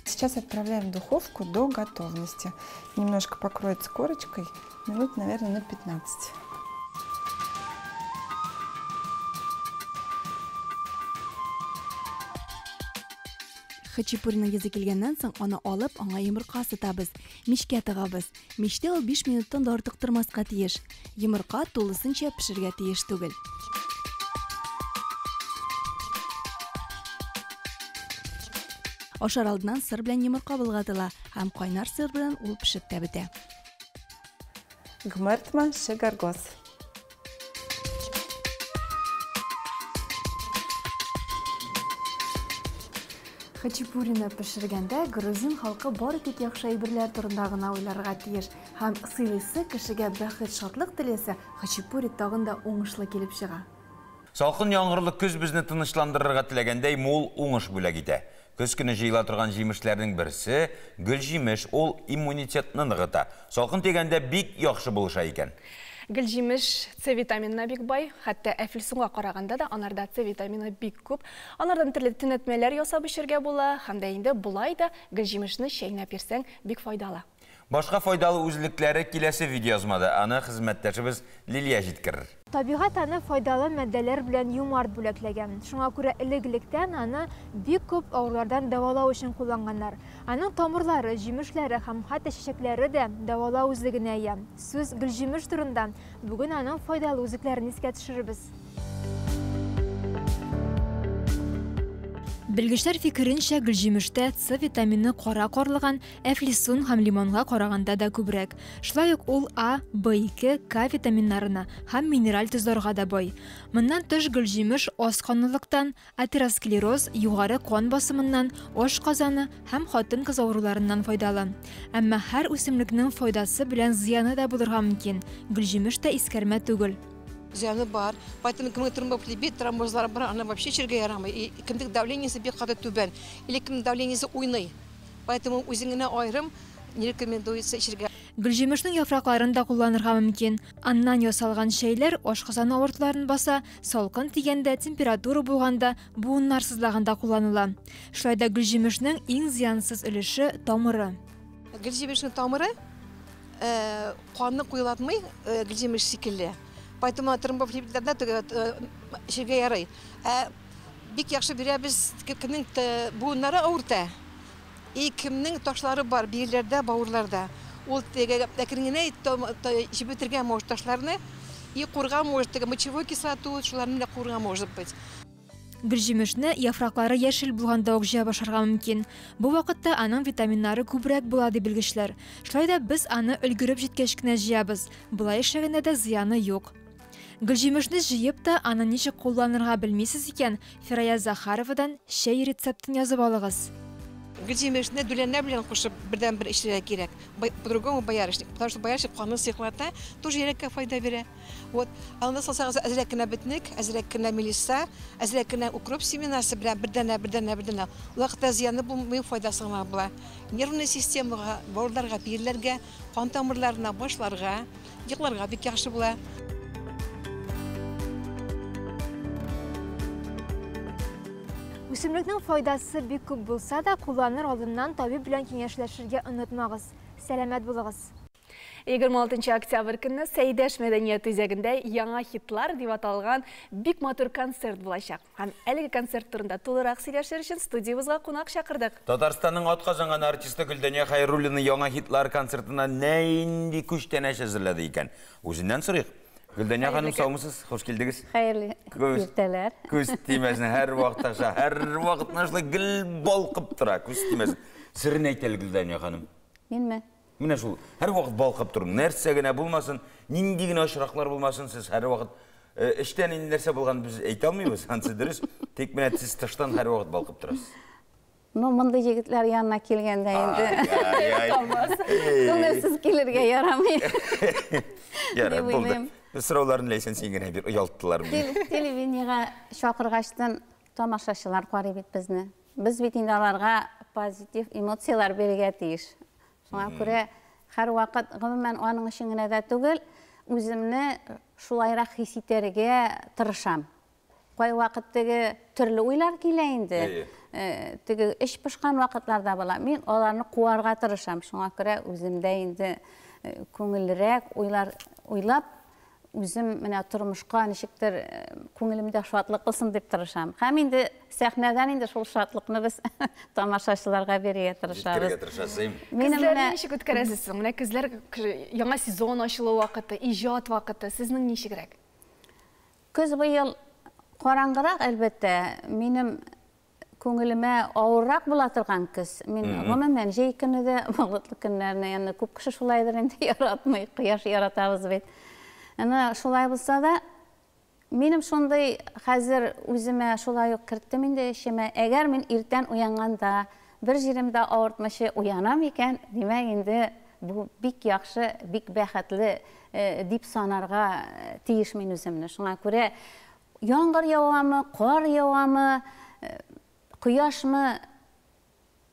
Сейчас отправляем в духовку до готовности. Немножко покроется корочкой, минут, наверное, на 15. Хачапурины йөзе килгәннән соң, аны алып, аңа йомырка сытабыз, мичкә тыгабыз. Мичтә ул 5 минуттан да артык тормаска тиеш. Йомырка тулысынча пешергә тиеш түгел. Ашар алдыннан сыр белән йомырка болгатыла һәм кайнар сыр белән ул пешеп тә бетә. Гмертма шегаргоз. Хачапурины пешергәндә грузин халкы бары тик яхшы әйберләр турында гына уйларга тиеш һәм сыйлыйсы кешегә бәхет, шатлык теләсә, хачапури тагын да уңышлы килеп чыга. Салкын яңгырлы көз безне тынычландырырга теләгәндәй мул уңыш бүләк итә. Көз көне җыела торган җимешләрнең берсе гөлҗимеш, ул иммунитетны ныгыта. Салкын тигәндә бик яхшы булыша икән. Гөлҗимеш С витаминына бик бай, хәтта әфлисунга караганда да анарда С витамины бик күп. Анардан төрле төнәтмәләр ясап эчәргә була, һәм дә инде болай да гөлҗимешне чәйнәп йөрсәң бик файдалы. Башка файдалы үзлекләре киләсе видеоязмада, аны хезмәттәшебез Лилия җиткерер. Табигать аны файдалы матдәләр белән юмарт бүләкләгән. Шуңа күрә элек-электән аны бик күп авырулардан дәвалау өчен кулланганнар. Аның тамырлары, җимешләре һәм хәтта чәчәкләре дә дәвалау үзлегенә ия. Сүз гөлҗимеш турында. Бүген аның файдалы үзлекләрен искә төшерербез. Белгечләр фикеренчә, гөлҗимештә С витамины кара карлыган, әфлисун һәм лимонга караганда да күбрәк. Шулай ук ул А, В2, К витаминнарына һәм минераль тозларга да бай. Моннан тыш гөлҗимеш аз канлылыктан, атеросклероз, югары кан басымыннан, аш казаны һәм хатын-кыз авыруларыннан файдалы. Әмма һәр үсемлекнең файдасы белән зыяны да булырга мөмкин. Гөлҗимеш тә искәрмә түгел. Зыяны бар. Поэтому кемнең тромбофлебит, тромбозлар бар, аны вообще эчәргә ярамый. И кемнең давлениесе бик каты түбән, или кемнең давлениесе уйный. Поэтому үзеңне аерым не рекомендуется эчәргә. Гөлҗимешнең яфракларын да кулланырга мөмкин. Аннан ясалган чәйләр ашказаны авыртуларын баса, салкын тигәндә, температура булганда, буыннар сызлаганда кулланыла. Шулай да гөлҗимешнең иң зыянсыз өлеше тамыры. Гөлҗимешнең тамыры канны куелатмый, гөлҗимеш шикелле. Поэтому тромбофлебитларда эчәргә ярый. Ә бик яхшы бирәбез, кемнең буыннары авырта, и кемнең ташлары бар бөерләрдә, бавырларда. Ул әкрен генә эчеп бетергән может ташларны, и курга может, теге мочевой кислоту, шуларны да курга может быть. Гөлҗимешне яфраклары яшел булганда ук җыя башларга мөмкин. Бу вакытта аның витаминнары күбрәк була, ди белгечләр. Шулай да без аны өлгереп җиткәч кенә җыябыз. Болай эшләгәндә дә зыяны юк. Гөлҗимешне җыеп та, аны ничек кулланырга белмисез икән, Фирая Захаровадан чәй рецептын язып алыгыз. Гөлҗимешне дүләнә белән кушып бердәнбер эчәргә кирәк. По-другому боярышник. Потому что боярышник канны сыеклата, тоже йөрәккә файда бирә. Вот. Анда салсагыз әзрәк кенә бөтнек, әзрәк кенә мелисса, әзрәк кенә укроп семенасы белән бер данә, бер данә, бер данә. Ул вакытта зыяны булмый, файдасы гына була. Нервный системага, бавырларга, бөерләргә, кан тамырларына, башларга, йокларга бик яхшы була. Үсемлекнең файдасы бик күп булса да, кулланыр алдыннан табиб белән киңәшләшергә онытмагыз. Сәламәт булыгыз! 26 октябрь көнне Сәйдәш мәдәният үзәгендә Яңа хитлар дип аталган бик матур концерт булачак. Һәм әлеге концерт турында тулырак сөйләшер өчен студиябезгә кунак чакырдык. Татарстанның атказанган артисты Гөлдания Хәйруллина Яңа хитлар концертына нинди күчтәнәч әзерләде икән? Үзеннән сорыйк. Гөлдания ханым, саумысыз? Хуш килдегез. Хәерле иртәләр. Күз тимәсен, һәрвакыттагыча, һәрвакыт менә шулай гел балкып тора, күз тимәсен. Серен әйт әле, Гөлдания ханым. Минме? Менә шул, һәрвакыт балкып тору. Нәрсә генә булмасын, нинди генә очраклар булмасын, сез һәрвакыт эчтә нинди нәрсә булганын без әйтә алмыйбыз, ансы дөрес. Тик менә сез тыштан һәрвакыт балкып торасыз. Ну, мондый егетләр янына килгәндә инде. Күңелсез килергә ярамый. Ярар, булды. Сорауларын Ләйсән син генә бир, оялттылар мине. Телевидениегә чакыргачтын тамашачылар карый бит безне. Без бит инде аларга позитив эмоцияләр бирергә тиеш. Шуңа күрә һәрвакыт, гомумән, аның өчен генә дә түгел, үземне шулайрак хис итәргә тырышам. Кайвакыт теге төрле уйлар килә инде. Теге эч пошкан вакытлар да була. Мин аларны куарга тырышам. Шуңа күрә үземдә инде күңеллерәк уйлар уйлап, үзем менә тормышка ничектер күңелемдә шатлык булсын дип тырышам. Һәм инде сәхнәдән инде шул шатлыкны без тамашачыларга бирергә тырышабыз. Җиткерергә тырышасыз. Көзләрне ничек үткәрәсез соң? Менә көзләр яңа сезон ачылу вакыты, иҗат вакыты. Сезнең ничегрәк? Көз быел караңгырак, әлбәттә. Минем күңелемә авыррак була торган көз. Мин гомумән җәй көне дә болытлы көннәрне, янә күп кеше шулайдыр инде, яратмый, кояш яратабыз бит. Әнә шулай булса да, минем шундый хәзер үземә шулай ук керттем инде эчемә. Әгәр мин иртән уянганда бер җиремдә авыртмыйча уянам икән, димәк инде бу бик яхшы, бик бәхетле дип санарга тиеш мин үземне. Шуңа күрә яңгыр явамы, кар явамы, кояшмы,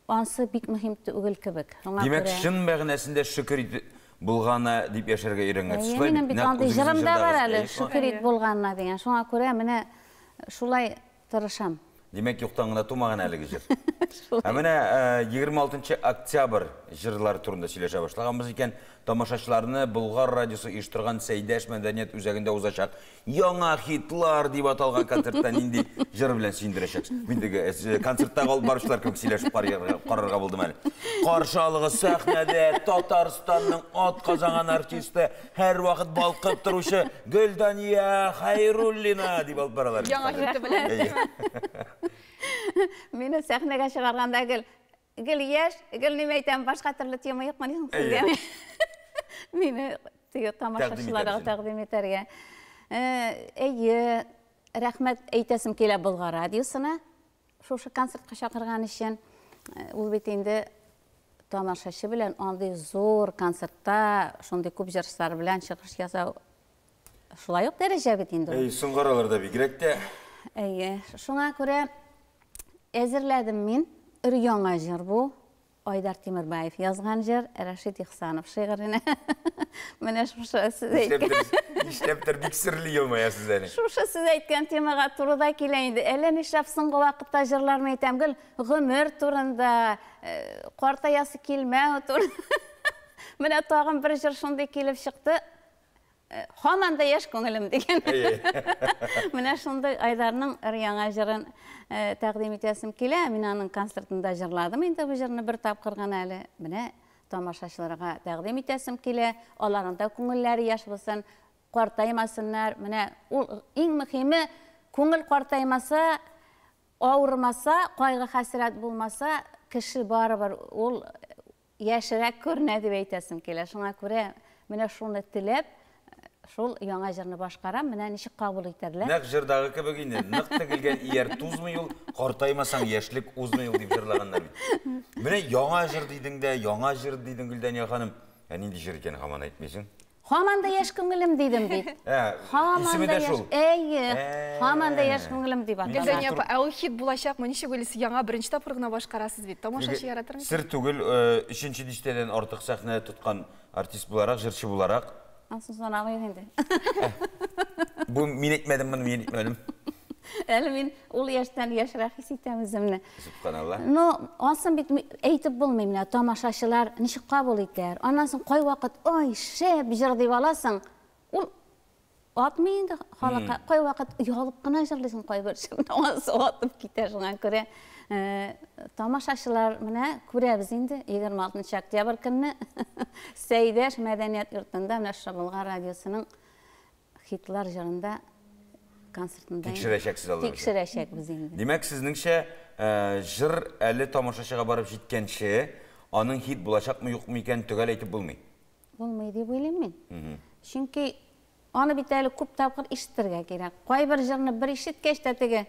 ансы бик мөһим түгел кебек. Шуңа Димәк, чын мәгънәсендә шөкер ит булганы дип яшәргә өйрәнгәнсез. Әйе, минем бит андый җырым да бар әле, шөкер ит булганына дигән. Шуңа күрә менә шулай тырышам. Димәк, юктан гына тумаган әлеге җыр. Ә менә 26 октябрь җырлары турында сөйләшә башлаганбыз икән, тамашачыларны Болгар радиосы оештырган Сәйдәш мәдәният үзәгендә узачак Яңа хитлар дип аталган концертта нинди җыр белән сөендерәчәксез? Мин теге концерттагы алып баручылар кебек сөйләшеп карарга булдым әле. Каршы алыгыз сәхнәдә Татарстанның атказанган артисты, һәрвакыт балкып торучы Гөлдания Хәйруллина дип алып баралар. Яңа хиты белән. Мине сәхнәгә чыгарганда гел гел яшь, гел нимә әйтәм, башка төрле тема юкмы дисең сезгә? Мине теге тамашачыларга тәкъдим итәргә. Әйе, рәхмәт әйтәсем килә Болгар радиосына шушы концертка чакырган өчен. Ул бит инде тамашачы белән андый зур концертта шундый күп җырчылар белән чыгыш ясау шулай ук дәрәҗә бит инде ул. Әй, соңгы араларда бигрәк тә. Әйе, шуңа күрә әзерләдем мин өр-яңа җыр бу. Айдар Тимербаев язган җыр, Рәшит Ихсанов шигыренә. Менә шушы сез әйткән. Нишләптер бик серле елмаясыз әле. Шушы сез әйткән темага туры да килә инде. Әллә нишләп соңгы вакытта җырларны әйтәм, гел гомер турында, картаясы килмәү турында. Менә тагын бер җыр шундый килеп чыкты. Һаман да яшь күңелем дигән. Менә шундый Айдарның өр-яңа җырын тәкъдим итәсем килә. Мин аның концертында җырладым инде бу җырны бер тапкыр гына әле. Менә тамашачыларга тәкъдим итәсем килә. Аларның да күңелләре яшь булсын, картаймасыннар. Менә ул иң мөһиме, күңел картаймаса, Авырмаса, кайгы-хәсрәт булмаса, кеше барыбер ул яшьрәк күренә дип әйтәсем килә. Шуңа күрә менә шуны теләп, шул яңа җырны башкарам, менә ничек кабул итәрләр. Нәкъ җырдагы кебек инде, нык тегелгән ияр тузмый ул, картаймасаң яшьлек узмый ул дип җырлаганнар бит. Менә яңа җыр дидең дә, яңа җыр дидең, Гөлдания ханым. Ә нинди җыр икән һаман әйтмисең? Һаман да яшь күңелем дидем бит. Һаман да яшь. Әйе. Һаман да яшь күңелем дип атала. Гөлдания апа, ә ул хит булачакмы? Ничек уйлыйсыз? Яңа беренче тапкыр гына башкарасыз бит. Тамашачы яратырмы? Сер түгел, өченче дистәдән артык сәхнә тоткан артист буларак, җырчы буларак. Анысын санамыйк инде. Бу мин әйтмәдем моны, мин әйтмәдем. Әле мин ул яшьтән яшьрәк хис итәм үземне. Сөбханалла. Ну, ансын бит әйтеп булмый менә, тамашачылар ничек кабул итәр. Аннан соң кайвакыт, ой, шәп җыр дип аласың, ул атмый инде халыкка. Кайвакыт оялып кына җырлыйсың кайбер җырны, анысы атып китә. Шуңа күрә тамашачылар менә күрәбез инде 26 октябрь көнне Сәйдәш мәдәният йортында менә шушы Болгар радиосының Хитлар җырында концертында. Тикшерәчәксез алар. Тикшерәчәкбез инде. Димәк, сезнеңчә, җыр әле тамашачыга барып җиткәнче, аның хит булачакмы, юкмы икәнен төгәл әйтеп булмый. Булмый дип уйлыйм мин. Чөнки аны бит әле күп тапкыр ишетергә кирәк. Кайбер җырны бер ишеткәч тә теге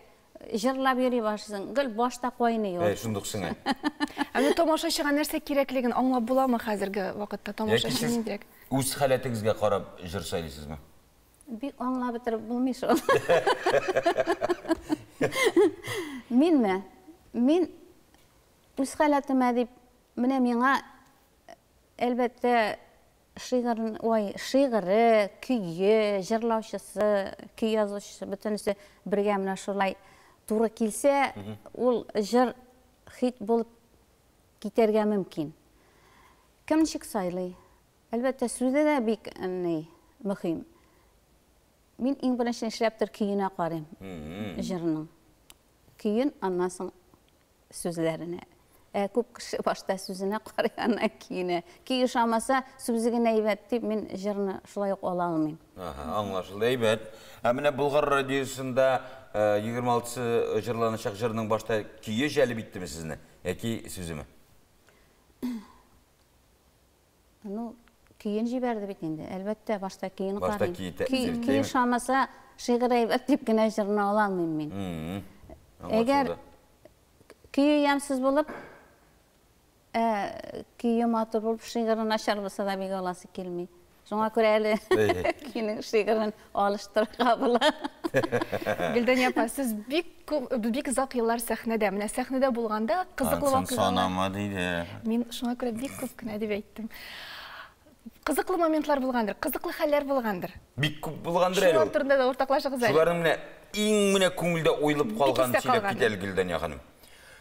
җырлап йөри башлыйсың, гел башта кайный ул. Әй, шундук сеңә. Ә менә тамашачыга нәрсә кирәклеген аңлап буламы хәзерге вакытта? Тамашачы ниндирәк? Үз халәтегезгә карап җыр сайлыйсызмы? Бик аңлап бетереп булмый шул. Минме? Мин үз халәтемә дип, менә миңа, әлбәттә, шигырь, ой, шигыре, көе, җырлаучысы, көй язучысы, бөтенесе бергә менә шулай туры килсә, ул җыр хит булып китәргә мөмкин. Кем ничек сайлый? Әлбәттә, сүзе дә бик ни, мөһим. Мин иң беренче нишләптер көенә карыйм җырның. Көен, аннан соң сүзләренә. Ә күп кеше башта сүзенә карый, аннан көенә. Көй ошамаса, сүзе генә әйбәт дип, мин җырны шулай ук ала алмыйм. Аһа, аңлашылды, әйбәт. Ә менә Болгар радиосында 26-сы җырланачак җырның башта көе җәлеп иттеме сезне, яки сүземе? Ну, көен җибәрде бит инде. Әлбәттә, башта көен Башта карыйм. көе тәэсир Көй, көй итәме? ошамаса, шигырь әйбәт дип кенә җырны ала алмыйм мин. Әгәр Аңлашылды. көе ямьсез булып, ә көе матур булып, шигыре начар булса да бик аласы килми. Шуңа күрә әле көйнең шигырен алыштырырга була. Гөлдания апа, сез бик күп, бик озак еллар сәхнәдә. Менә сәхнәдә булганда кызыклы Ансын вакыйгалар. санама диде. Мин шуңа күрә бик күп кенә дип әйттем. Кызыклы моментлар булгандыр, кызыклы хәлләр булгандыр. Бик күп булгандыр әле Шулар ул. турында да уртаклашыгыз әле. Шуларның менә иң менә күңелдә уелып калган истә сөйләп калганы. кит әле, Гөлдания ханым.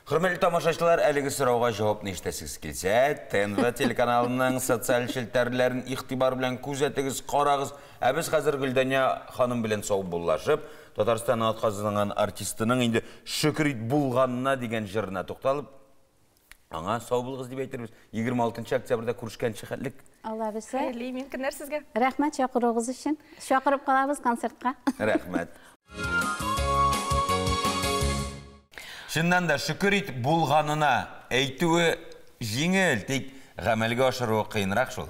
Хөрмәтле тамашачылар, әлеге сорауга җавапны ишетәсегез килсә, ТНВ телеканалының социаль челтәрләрен игътибар белән күзәтегез, карагыз. Ә без хәзер Гөлдания ханым белән саубуллашып, Татарстанның атказанган артистының инде Шөкер ит булганына дигән җырына тукталып, аңа сау булыгыз дип әйтербез. 26 октябрьдә күрешкәнче хәтлек. Алла бирсә. Хәерле имин көннәр сезгә. Рәхмәт чакыруыгыз өчен. Чакырып калабыз концертка. Рәхмәт. Чыннан да шөкер ит булганына әйтүе җиңел, тик гамәлгә ашыруы кыенрак шул.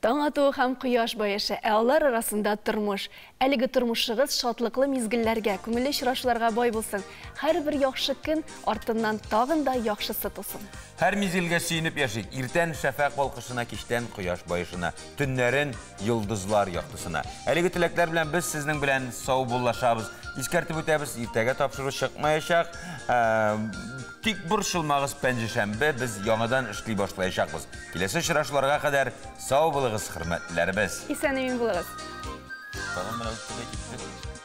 Таң атуы һәм кояш баешы, ә алар арасында тормыш. Әлеге тормышыгыз шатлыклы мизгелләргә, күңелле очрашуларга бай булсын. Һәрбер яхшы көн артыннан тагын да яхшысы тусын. Һәр мизгелгә сөенеп яшик. Иртән шәфәкъ балкышына, кичтән кояш баешына, төннәрен йолдызлар яктысына. Әлеге теләкләр белән без сезнең белән саубуллашабыз. Искәртеп үтәбез, иртәгә тапшыру чыкмаячак. Тик борчылмагыз, пәнҗешәмбе без яңадан эшли башлаячакбыз. Киләсе очрашуларга кадәр сау булыгыз, хөрмәтлеләребез. Исән-имин булыгыз. Тагын менә үтте дә китте.